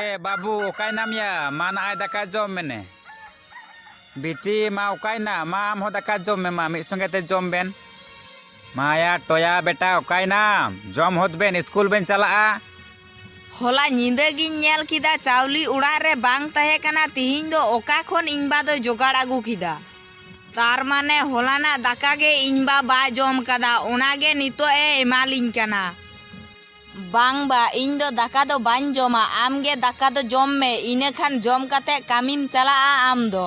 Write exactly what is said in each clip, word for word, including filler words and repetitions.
ᱮ ᱵᱟᱹᱵᱩ, ᱚᱠᱟᱭᱱᱟᱢ ᱭᱟ? ᱢᱟ ᱱᱟᱜᱼᱟᱭ ᱫᱟᱠᱟ ᱡᱚᱢ ᱢᱮᱱᱮ᱾ ᱵᱤᱴᱤ, ᱢᱟ ᱚᱠᱟᱭᱱᱟ? ᱢᱟ ᱟᱢ ᱦᱚᱸ ᱫᱟᱠᱟ ᱡᱚᱢ ᱢᱮ, ᱢᱟ ᱢᱤᱫ ᱥᱚᱸᱜᱮ ᱛᱮ ᱡᱚᱢ ᱵᱮᱱ᱾ ᱢᱟ ᱭᱟ ᱴᱚᱭᱟ ᱵᱮᱴᱟ, ᱚᱠᱟᱭᱱᱟᱢ? ᱡᱚᱢ ᱦᱚᱫ ᱵᱮᱱ, ᱤᱥᱠᱩᱞ ᱵᱮᱱ ᱪᱟᱞᱟᱜᱼᱟ᱾ ᱦᱚᱞᱟ ᱧᱤᱫᱟᱹ ᱜᱤᱧ ᱧᱮᱞ ᱠᱮᱫᱟ, ᱪᱟᱣᱞᱤ ᱚᱲᱟᱜ ᱨᱮ ᱵᱟᱝ ᱛᱟᱦᱮᱸ ᱠᱟᱱᱟ, ᱛᱤᱦᱤᱧ ᱫᱚ ᱚᱠᱟ ᱠᱷᱚᱱ ᱤᱧ ᱵᱟ ᱫᱚᱭ ᱡᱚᱜᱟᱲ ᱟᱹᱜᱩ ᱠᱮᱫᱟ? ᱛᱟᱨ ᱢᱟᱱᱮ ᱦᱚᱞᱟᱱᱟᱜ ᱫᱟᱠᱟ ᱜᱮ ᱤᱧ ᱵᱟ ᱵᱟᱭ ᱡᱚᱢ ᱠᱟᱫᱟ, ᱚᱱᱟ ᱜᱮ ᱱᱤᱛᱚᱜ ᱮ ᱮᱢᱟᱞᱤᱧ ᱠᱟᱱᱟ᱾ ᱵᱟᱝ ᱵᱟ, ᱤᱧ ᱫᱚ ᱫᱟᱠᱟ ᱫᱚ ᱵᱟᱹᱧ ᱡᱚᱢᱟ, ᱟᱢ ᱜᱮ ᱫᱟᱠᱟ ᱫᱚ ᱡᱚᱢ ᱢᱮ, ᱤᱱᱟᱹ ᱠᱷᱟᱱ ᱡᱚᱢ ᱠᱟᱛᱮ ᱠᱟᱹᱢᱤᱢ ᱪᱟᱞᱟᱜᱼᱟ ᱟᱢ ᱫᱚ᱾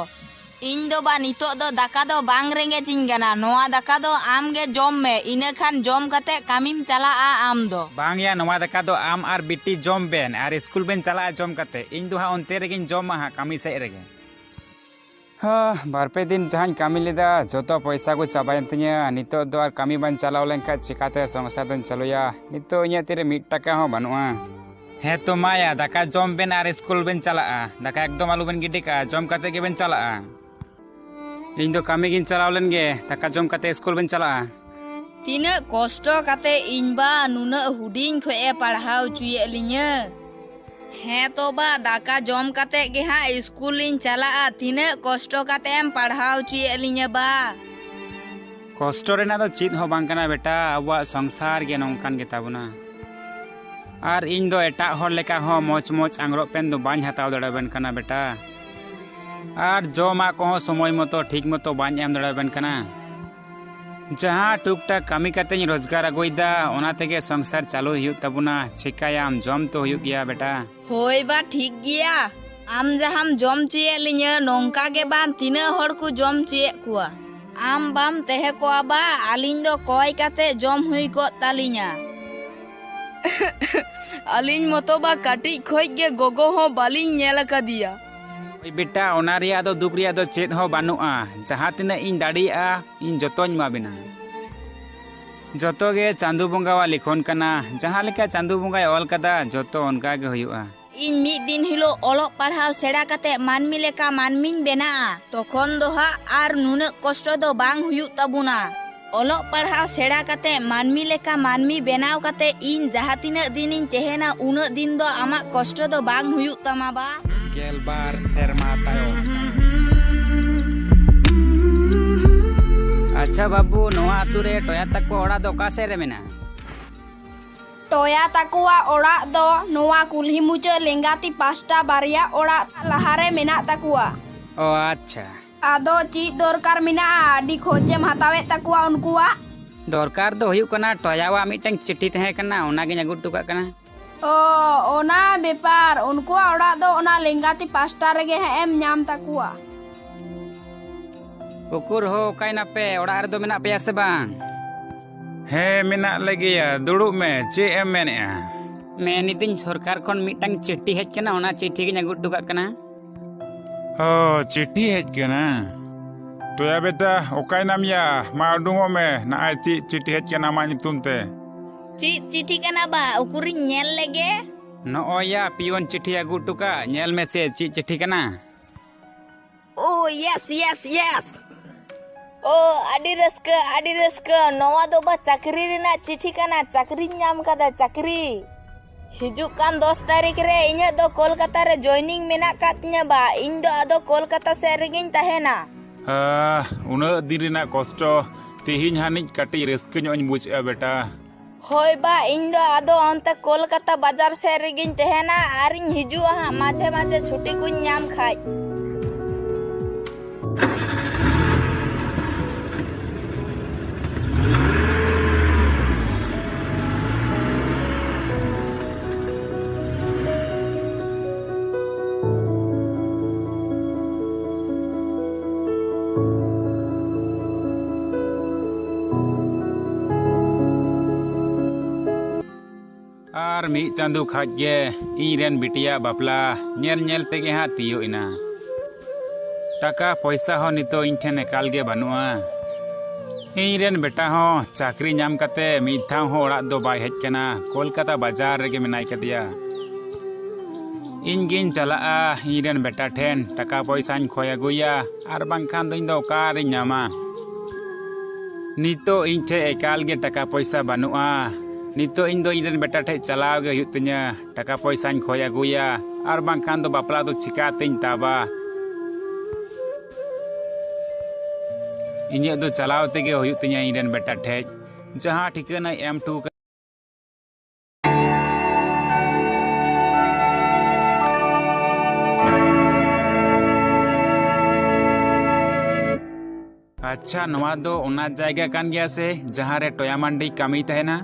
ᱤᱧ ᱫᱚ ᱵᱟ, ᱱᱤᱛᱚᱜ ᱫᱚ ᱫᱟᱠᱟ ᱫᱚ ᱵᱟᱝ ᱨᱮᱸᱜᱮᱡᱤᱧ ᱠᱟᱱᱟ, ᱱᱚᱣᱟ ᱫᱟᱠᱟ ᱫᱚ ᱟᱢ ᱜᱮ ᱡᱚᱢ ᱢᱮ, ᱤᱱᱟᱹ ᱠᱷᱟᱱ ᱡᱚᱢ ᱠᱟᱛᱮ ᱠᱟᱹᱢᱤᱢ ᱪᱟᱞᱟᱜᱼᱟ ᱟᱢ ᱫᱚ᱾ ᱵᱟᱝ ᱭᱟ, ᱱᱚᱣᱟ ᱫᱟᱠᱟ ᱫᱚ ᱟᱢ ᱟᱨ ᱵᱤᱴᱤ ᱡᱚᱢ ᱵᱮᱱ ᱟᱨ ᱤᱥᱠᱩᱞ ᱵᱮᱱ ᱪᱟᱞᱟᱜᱼᱟ ᱡᱚᱢ ᱠᱟᱛᱮ᱾ ᱤᱧ ᱫᱚ ᱦᱟᱸᱜ ᱚᱱᱛᱮ ᱨᱮᱜᱮᱧ ᱡᱚᱢᱟ ᱦᱟᱸᱜ, ᱠᱟᱹᱢᱤ ᱥᱮᱫ ᱨᱮᱜᱮ᱾ ᱦᱟ, ᱵᱟᱨ ᱯᱮ ᱫᱤᱱ ᱡᱟᱦᱟᱸᱧ ᱠᱟᱹᱢᱤ ᱞᱮᱫᱟ, ᱡᱚᱛᱚ ᱯᱚᱭᱥᱟ ᱠᱚ ᱪᱟᱵᱟᱭᱮᱱ ᱛᱤᱧᱟᱹ᱾ ᱱᱤᱛᱚᱜ ᱫᱚ ᱟᱨ ᱠᱟᱹᱢᱤ ᱵᱟᱹᱧ ᱪᱟᱞᱟᱣ ᱞᱮᱱᱠᱷᱟᱡ ᱪᱤᱠᱟᱛᱮ ᱥᱚᱝᱥᱟᱨ ᱫᱚᱧ ᱪᱟᱹᱞᱩᱭᱟ? ᱱᱤᱛᱚᱜ ᱤᱧᱟᱹᱜ ᱛᱤᱨᱮ ᱢᱤᱫ ᱴᱟᱠᱟ ᱦᱚᱸ ᱵᱟᱹᱱᱩᱜᱼᱟ᱾ ᱦᱮᱸ ᱛᱚ ᱢᱟᱭᱟ, ᱫᱟᱠᱟ ᱡᱚᱢ ᱵᱮᱱ ᱟᱨ ᱤᱥᱠᱩᱞ ᱵᱮᱱ ᱪᱟᱞᱟᱜᱼᱟ᱾ ᱫᱟᱠᱟ ᱮᱠᱫᱚᱢ ᱟᱞᱚ ᱵᱮᱱ ᱜᱤᱰᱤ ᱠᱟᱜᱼᱟ, ᱡᱚᱢ ᱠᱟᱛᱮ ᱜᱮᱵᱮᱱ ᱪᱟᱞᱟᱜᱼᱟ᱾ ᱤᱧ ᱫᱚ ᱠᱟᱹᱢᱤ ᱜᱤᱧ ᱪᱟᱞᱟᱣ ᱞᱮᱱ ᱜᱮ, ᱫᱟᱠᱟ ᱡᱚᱢ ᱠᱟᱛᱮ ᱤᱥᱠᱩᱞ ᱵᱮᱱ ᱪᱟᱞᱟᱜᱼᱟ᱾ ᱛᱤᱱᱟᱹᱜ ᱠᱚᱥᱴᱚ ᱠᱟᱛᱮ ᱤᱧ ᱵᱟ ᱱᱩᱱᱟᱹᱜ ᱦᱩᱰᱤᱧ ᱠᱷᱚᱡ ᱮ ᱯᱟᱲᱦᱟᱣ ᱦᱚᱪᱚᱭᱮᱫ ᱞᱤᱧᱟᱹ᱾ ᱦᱮᱸ ᱛᱚ ᱵᱟ, ᱫᱟᱠᱟ ᱡᱚᱢ ᱠᱟᱛᱮ ᱜᱮ ᱦᱟᱸᱜ ᱤᱥᱠᱩᱞ ᱞᱤᱧ ᱪᱟᱞᱟᱜᱼᱟ᱾ ᱛᱤᱱᱟᱹᱜ ᱠᱚᱥᱴᱚ ᱠᱟᱛᱮ ᱮᱢ ᱯᱟᱲᱦᱟᱣ ᱦᱚᱪᱚᱭᱮᱫ ᱞᱤᱧᱟᱹ ᱵᱟ᱾ ᱠᱚᱥᱴᱚ ᱨᱮᱱᱟᱜ ᱫᱚ ᱪᱮᱫ ᱦᱚᱸ ᱵᱟᱝ ᱠᱟᱱᱟ ᱵᱮᱴᱟ, ᱟᱵᱚᱣᱟᱜ ᱥᱚᱝᱥᱟᱨ ᱜᱮ ᱱᱚᱝᱠᱟᱱ ᱜᱮᱛᱟ ᱵᱚᱱᱟ᱾ ᱟᱨ ᱤᱧ ᱫᱚ ᱮᱴᱟᱜ ᱦᱚᱲ ᱞᱮᱠᱟ ᱦᱚᱸ ᱢᱚᱡᱽ ᱢᱚᱡᱽ ᱟᱝᱨᱚᱵ ᱯᱮᱱ ᱫᱚ ᱵᱟᱹᱧ ᱦᱟᱛᱟᱣ ᱫᱟᱲᱮᱭᱟᱵᱮᱱ ᱠᱟᱱᱟ ᱵᱮᱴᱟ᱾ ᱟᱨ ᱡᱚᱢᱟᱜ ᱠᱚᱦᱚᱸ ᱥᱚᱢᱚᱭ ᱢᱚᱛᱚ ᱴᱷᱤᱠ ᱢᱚᱛᱚ ᱵᱟᱹᱧ ᱮᱢ ᱫᱟᱲᱮᱭᱟᱵᱮᱱ ᱠᱟᱱᱟ᱾ ᱡᱟᱦᱟᱸ ᱴᱩᱠ ᱴᱟᱠ ᱠᱟᱹᱢᱤ ᱠᱟᱛᱮᱧ ᱨᱳᱡᱽᱜᱟᱨ ᱟᱹᱜᱩᱭᱮᱫᱟ, ᱚᱱᱟ ᱛᱮᱜᱮ ᱥᱚᱝᱥᱟᱨ ᱪᱟᱹᱞᱩᱭ ᱦᱩᱭᱩᱜ ᱛᱟᱵᱚᱱᱟ᱾ ᱪᱤᱠᱟᱹᱭᱟᱢ, ᱡᱚᱢ ᱛᱚ ᱦᱩᱭᱩᱜ ᱜᱮᱭᱟ ᱵᱮᱴᱟ᱾ ᱦᱳᱭ ᱵᱟ, ᱴᱷᱤᱠ ᱜᱮᱭᱟ᱾ ᱟᱢ ᱡᱟᱦᱟᱸᱢ ᱡᱚᱢ ᱦᱚᱪᱚᱭᱮᱫ ᱞᱤᱧᱟᱹ, ᱱᱚᱝᱠᱟ ᱜᱮ ᱵᱟᱝ ᱛᱤᱱᱟᱹᱜ ᱦᱚᱲ ᱠᱚ ᱡᱚᱢ ᱦᱚᱪᱚᱭᱮᱫ ᱠᱚᱣᱟ᱾ ᱟᱢ ᱵᱟᱢ ᱛᱟᱦᱮᱸ ᱠᱚᱜᱼᱟ ᱵᱟ, ᱟᱹᱞᱤᱧ ᱫᱚ ᱠᱚᱭ ᱠᱟᱛᱮ ᱡᱚᱢ ᱦᱩᱭ ᱠᱚᱜ ᱛᱟᱹᱞᱤᱧᱟ᱾ ᱟᱹᱞᱤᱧ ᱢᱚᱛᱚ ᱵᱟ ᱠᱟᱹᱴᱤᱡ ᱠᱷᱚᱡ ᱜᱮ ᱜᱚᱜᱚ ᱦᱚᱸ ᱵᱟᱹᱞᱤᱧ ᱧᱮᱞ ᱟᱠᱟᱫᱮᱭᱟ᱾ ᱳᱭ ᱵᱮᱴᱟ, ᱚᱱᱟ ᱨᱮᱭᱟᱜ ᱫᱚ ᱫᱩᱠ ᱨᱮᱭᱟᱜ ᱫᱚ ᱪᱮᱫ ᱦᱚᱸ ᱵᱟᱹᱱᱩᱜᱼᱟ᱾ ᱡᱟᱦᱟᱸ ᱛᱤᱱᱟᱹᱜ ᱤᱧ ᱫᱟᱲᱮᱭᱟᱜᱼᱟ, ᱤᱧ ᱡᱚᱛᱚᱧ ᱮᱢᱟ ᱵᱮᱱᱟ᱾ ᱡᱚᱛᱚ ᱜᱮ ᱪᱟᱸᱫᱚ ᱵᱚᱸᱜᱟᱣᱟᱜ ᱞᱤᱠᱷᱚᱱ ᱠᱟᱱᱟ᱾ ᱡᱟᱦᱟᱸ ᱞᱮᱠᱟ ᱪᱟᱸᱫᱚ ᱵᱚᱸᱜᱟᱭ ᱚᱞ ᱠᱟᱫᱟ, ᱡᱚᱛᱚ ᱚᱱᱠᱟ ᱜᱮ ᱦᱩᱭᱩᱜᱼᱟ᱾ ᱤᱧ ᱢᱤᱫ ᱫᱤᱱ ᱦᱤᱞᱳᱜ ᱚᱞᱚᱜ ᱯᱟᱲᱦᱟᱣ ᱥᱮᱬᱟ ᱠᱟᱛᱮ ᱢᱟᱹᱱᱢᱤ ᱞᱮᱠᱟ ᱢᱟᱹᱱᱢᱤᱧ ᱵᱮᱱᱟᱜᱼᱟ᱾ ᱛᱚᱠᱷᱚᱱ ᱫᱚ ᱦᱟᱸᱜ ᱟᱨ ᱱᱩᱱᱟᱹᱜ ᱠᱚᱥᱴᱚ ᱫᱚ ᱵᱟᱝ ᱦᱩᱭᱩᱜ ᱛᱟᱵᱚᱱᱟ᱾ ᱚᱞᱚᱜ ᱯᱟᱲᱦᱟᱣ ᱥᱮᱬᱟ ᱠᱟᱛᱮ ᱢᱟᱹᱱᱢᱤ ᱞᱮᱠᱟ ᱢᱟᱹᱱᱢᱤ ᱵᱮᱱᱟᱣ ᱠᱟᱛᱮ ᱤᱧ ᱡᱟᱦᱟᱸ ᱛᱤᱱᱟᱹᱜ ᱫᱤᱱᱤᱧ ᱛᱟᱦᱮᱱᱟ, ᱩᱱᱟᱹᱜ ᱫᱤᱱ ᱫᱚ ᱟᱢᱟᱜ ᱠᱚᱥᱴᱚ ᱫᱚ ᱵᱟᱝ ᱦᱩᱭᱩᱜ ᱛᱟᱢᱟ ᱵᱟ᱾ ᱜᱮᱞᱵᱟᱨ ᱥᱮᱨᱢᱟ ᱛᱟᱭᱚᱢ᱾ ᱟᱪᱪᱷᱟ ᱵᱟᱹᱵᱩ, ᱱᱚᱣᱟ ᱟᱛᱩ ᱨᱮ ᱴᱚᱭᱟ ᱛᱟᱠᱚ ᱚᱲᱟᱜ ᱫᱚ ᱚᱠᱟ ᱥᱮᱫ ᱨᱮ ᱢᱮᱱᱟᱜᱼᱟ? ᱴᱚᱭᱟ ᱛᱟᱠᱚᱣᱟᱜ ᱚᱲᱟᱜ ᱫᱚ ᱱᱚᱣᱟ ᱠᱩᱞᱦᱤ ᱢᱩᱪᱟᱹᱫ ᱞᱮᱸᱜᱟᱛᱤ ᱯᱟᱥᱴᱟ ᱵᱟᱨᱭᱟ ᱚᱲᱟᱜ ᱞᱟᱦᱟᱨᱮ ᱢᱮᱱᱟᱜ ᱛᱟᱠᱚᱣᱟ᱾ ᱚ, ᱟᱪᱪᱷᱟ᱾ ᱟᱫᱚ ᱪᱮᱫ ᱫᱚᱨᱠᱟᱨ ᱢᱮᱱᱟᱜᱼᱟ? ᱟᱹᱰᱤ ᱠᱷᱚᱡᱮᱢ ᱦᱟᱛᱟᱣᱮᱫ ᱛᱟᱠᱚᱣᱟ ᱩᱱᱠᱩᱣᱟᱜ? ᱫᱚᱨᱠᱟᱨ ᱫᱚ ᱦᱩᱭᱩᱜ ᱠᱟᱱᱟ, ᱴᱚᱭᱟᱣᱟᱜ ᱢᱤᱫᱴᱟᱝ ᱪᱤᱴᱷᱤ ᱛᱟᱦᱮᱸ ᱠᱟᱱᱟ, ᱚᱱᱟᱜᱤᱧ ᱟᱹᱜᱩ ᱦᱚᱴᱚ ᱠᱟᱜ ᱠᱟᱱᱟ᱾ ᱚ, ᱚᱱᱟ ᱵᱮᱯᱟᱨ᱾ ᱩᱱᱠᱩᱣᱟᱜ ᱚᱲᱟᱜ ᱫᱚ ᱚᱱᱟ ᱞᱮᱸᱜᱟᱛᱤ ᱯᱟᱥᱴᱟ ᱨᱮᱜᱮ ᱦᱟᱸᱜ ᱮᱢ ᱧᱟᱢ ᱛᱟᱠᱚᱣᱟ᱾ ᱩᱠᱩᱨ ᱦᱳ, ᱚᱠᱟᱭᱱᱟᱯᱮ? ᱚᱲᱟᱜ ᱨᱮᱫᱚ ᱢᱮᱱᱟᱜ ᱯᱮᱭᱟ ᱥᱮ ᱵᱟᱝ? ᱦᱮᱸ, ᱢᱮᱱᱟᱜ ᱞᱮᱜᱮᱭᱟ᱾ ᱫᱩᱲᱩᱵ ᱢᱮ᱾ ᱪᱮᱫ ᱮᱢ ᱢᱮᱱᱮᱜᱼᱟ? ᱢᱮᱱᱤᱫᱟᱹᱧ, ᱥᱚᱨᱠᱟᱨ ᱠᱷᱚᱱ ᱢᱤᱫᱴᱟᱝ ᱪᱤᱴᱷᱤ ᱦᱮᱡ ᱠᱟᱱᱟ, ᱚᱱᱟ ᱪᱤᱴᱷᱤ ᱜᱤᱧ ᱟᱹᱜᱩ ᱦᱚᱴᱚ ᱠᱟᱜ ᱠᱟᱱᱟ᱾ ᱚ, ᱪᱤᱴᱷᱤ ᱦᱮᱡ ᱠᱟᱱᱟ? ᱴᱚᱭᱟ ᱵᱮᱴᱟ, ᱚᱠᱟᱭᱱᱟᱢ ᱭᱟ? ᱢᱟ ᱩᱰᱩᱝᱚᱜ ᱢᱮ᱾ ᱱᱚᱜᱼᱚᱭ ᱪᱮᱫ ᱪᱤᱴᱷᱤ ᱦᱮᱡ ᱠᱟᱱᱟ ᱟᱢᱟᱜ ᱧᱩᱛᱩᱢ ᱛᱮ᱾ ᱪᱮᱫ ᱪᱤᱴᱷᱤ ᱠᱟᱱᱟ ᱵᱟ? ᱩᱠᱩᱨᱤᱧ ᱧᱮᱞ ᱞᱮᱜᱮ᱾ ᱱᱚᱜᱼᱚᱭ ᱭᱟ, ᱯᱤᱭᱚᱱ ᱪᱤᱴᱷᱤ ᱟᱹᱜᱩ ᱦᱚᱴᱚ ᱠᱟᱜ, ᱧᱮᱞ ᱢᱮᱥᱮ ᱪᱮᱫ ᱪᱤᱴᱷᱤ ᱠᱟᱱᱟ᱾ ᱳ, ᱭᱮᱥ, ᱭᱮᱥ, ᱭᱮᱥ᱾ ᱳ, ᱟᱹᱰᱤ ᱨᱟᱹᱥᱠᱟᱹ, ᱟᱹᱰᱤ ᱨᱟᱹᱥᱠᱟᱹ᱾ ᱱᱚᱣᱟ ᱫᱚ ᱵᱟ ᱪᱟᱹᱠᱨᱤ ᱨᱮᱱᱟᱜ ᱪᱤᱴᱷᱤ ᱠᱟᱱᱟ, ᱪᱟᱹᱠᱨᱤᱧ ᱧᱟᱢ ᱠᱟᱫᱟ, ᱪᱟᱹᱠᱨᱤ᱾ ᱦᱤᱡᱩᱜ ᱠᱟᱱ ᱫᱚᱥ ᱛᱟᱹᱨᱤᱠᱷ ᱨᱮ ᱤᱧᱟᱹᱜ ᱫᱚ ᱠᱳᱞᱠᱟᱛᱟ ᱨᱮ ᱡᱚᱭᱱᱤᱝ ᱢᱮᱱᱟᱜ ᱠᱟᱫ ᱛᱤᱧᱟᱹ ᱵᱟ᱾ ᱤᱧ ᱫᱚ ᱟᱫᱚ ᱠᱳᱞᱠᱟᱛᱟ ᱥᱮᱫ ᱨᱮᱜᱤᱧ ᱛᱟᱦᱮᱱᱟ᱾ ᱟᱦ, ᱩᱱᱟᱹᱜ ᱫᱤᱱ ᱨᱮᱱᱟᱜ ᱠᱚᱥᱴᱚ ᱛᱮᱦᱮᱧ ᱦᱟᱹᱱᱤᱡ ᱠᱟᱹᱴᱤᱡ ᱨᱟᱹᱥᱠᱟᱹ ᱧᱚᱜ ᱤᱧ ᱵᱩᱡᱽ ᱮᱫᱼᱟ ᱵᱮᱴᱟ᱾ ᱦᱳᱭ ᱵᱟ, ᱤᱧ ᱫᱚ ᱟᱫᱚ ᱚᱱᱛᱮ ᱠᱳᱞᱠᱟᱛᱟ ᱵᱟᱡᱟᱨ ᱥᱮᱫ ᱨᱮᱜᱤᱧ ᱛᱟᱦᱮᱱᱟ, ᱟᱨᱤᱧ ᱦᱤᱡᱩᱜᱼᱟ ᱦᱟᱸᱜ ᱢᱟᱡᱷᱮ ᱢᱟᱡᱷᱮ ᱪᱷᱩᱴᱤ ᱠᱚᱧ ᱧᱟᱢ ᱠᱷᱟᱡ᱾ ᱟᱨ ᱢᱤᱫ ᱪᱟᱸᱫᱚ ᱠᱷᱟᱡ ᱜᱮ ᱤᱧ ᱨᱮᱱ ᱵᱤᱴᱤᱭᱟᱜ ᱵᱟᱯᱞᱟ ᱧᱮᱞ ᱧᱮᱞ ᱛᱮᱜᱮ ᱦᱟᱸᱜ ᱛᱤᱭᱳᱜ ᱮᱱᱟ᱾ ᱴᱟᱠᱟ ᱯᱚᱭᱥᱟ ᱦᱚᱸ ᱱᱤᱛᱚᱜ ᱤᱧ ᱴᱷᱮᱱ ᱮᱠᱟᱞ ᱜᱮ ᱵᱟᱹᱱᱩᱜᱼᱟ᱾ ᱤᱧ ᱨᱮᱱ ᱵᱮᱴᱟ ᱦᱚᱸ ᱪᱟᱹᱠᱨᱤ ᱧᱟᱢ ᱠᱟᱛᱮ ᱢᱤᱫ ᱫᱷᱟᱣ ᱦᱚᱸ ᱚᱲᱟᱜ ᱫᱚ ᱵᱟᱭ ᱦᱮᱡ ᱠᱟᱱᱟ, ᱠᱳᱞᱠᱟᱛᱟ ᱵᱟᱡᱟᱨ ᱨᱮᱜᱮ ᱢᱮᱱᱟᱭ ᱠᱟᱫᱮᱭᱟ᱾ ᱤᱧ ᱜᱤᱧ ᱪᱟᱞᱟᱜᱼᱟ ᱤᱧ ᱨᱮᱱ ᱵᱮᱴᱟ ᱴᱷᱮᱱ, ᱴᱟᱠᱟ ᱯᱚᱭᱥᱟᱧ ᱠᱷᱚᱭ ᱟᱹᱜᱩᱭᱟ, ᱟᱨ ᱵᱟᱝᱠᱷᱟᱱ ᱫᱚ ᱤᱧ ᱫᱚ ᱚᱠᱟᱨᱤᱧ ᱧᱟᱢᱟ? ᱱᱤᱛᱚᱜ ᱤᱧ ᱴᱷᱮᱡ ᱮᱠᱟᱞ ᱜᱮ ᱴᱟᱠᱟ ᱯᱚᱭᱥᱟ ᱵᱟᱹᱱᱩᱜᱼᱟ᱾ ᱱᱤᱛᱚᱜ ᱤᱧ ᱫᱚ ᱤᱧ ᱨᱮᱱ ᱵᱮᱴᱟ ᱴᱷᱮᱡ ᱪᱟᱞᱟᱣ ᱜᱮ ᱦᱩᱭᱩᱜ ᱛᱤᱧᱟ, ᱴᱟᱠᱟ ᱯᱚᱭᱥᱟᱧ ᱠᱷᱚᱭ ᱟᱹᱜᱩᱭᱟ, ᱟᱨ ᱵᱟᱝᱠᱷᱟᱱ ᱫᱚ ᱵᱟᱯᱞᱟ ᱫᱚ ᱪᱤᱠᱟᱛᱮᱧ ᱛᱟᱵᱟ? ᱤᱧᱟᱹᱜ ᱫᱚ ᱪᱟᱞᱟᱣ ᱛᱮᱜᱮ ᱦᱩᱭᱩᱜ ᱛᱤᱧᱟ ᱤᱧ ᱨᱮᱱ ᱵᱮᱴᱟ ᱴᱷᱮᱡ, ᱡᱟᱦᱟᱸ ᱴᱷᱤᱠᱟᱹᱱᱟᱭ ᱮᱢ ᱦᱚᱴᱚ ᱠᱟᱜ᱾ ᱟᱪᱪᱷᱟ, ᱱᱚᱣᱟ ᱫᱚ ᱚᱱᱟ ᱡᱟᱭᱜᱟ ᱠᱟᱱ ᱜᱮᱭᱟ ᱥᱮ, ᱡᱟᱦᱟᱸ ᱨᱮ ᱴᱚᱭᱟ ᱢᱟᱱᱰᱤ ᱠᱟᱹᱢᱤ ᱛᱟᱦᱮᱱᱟ?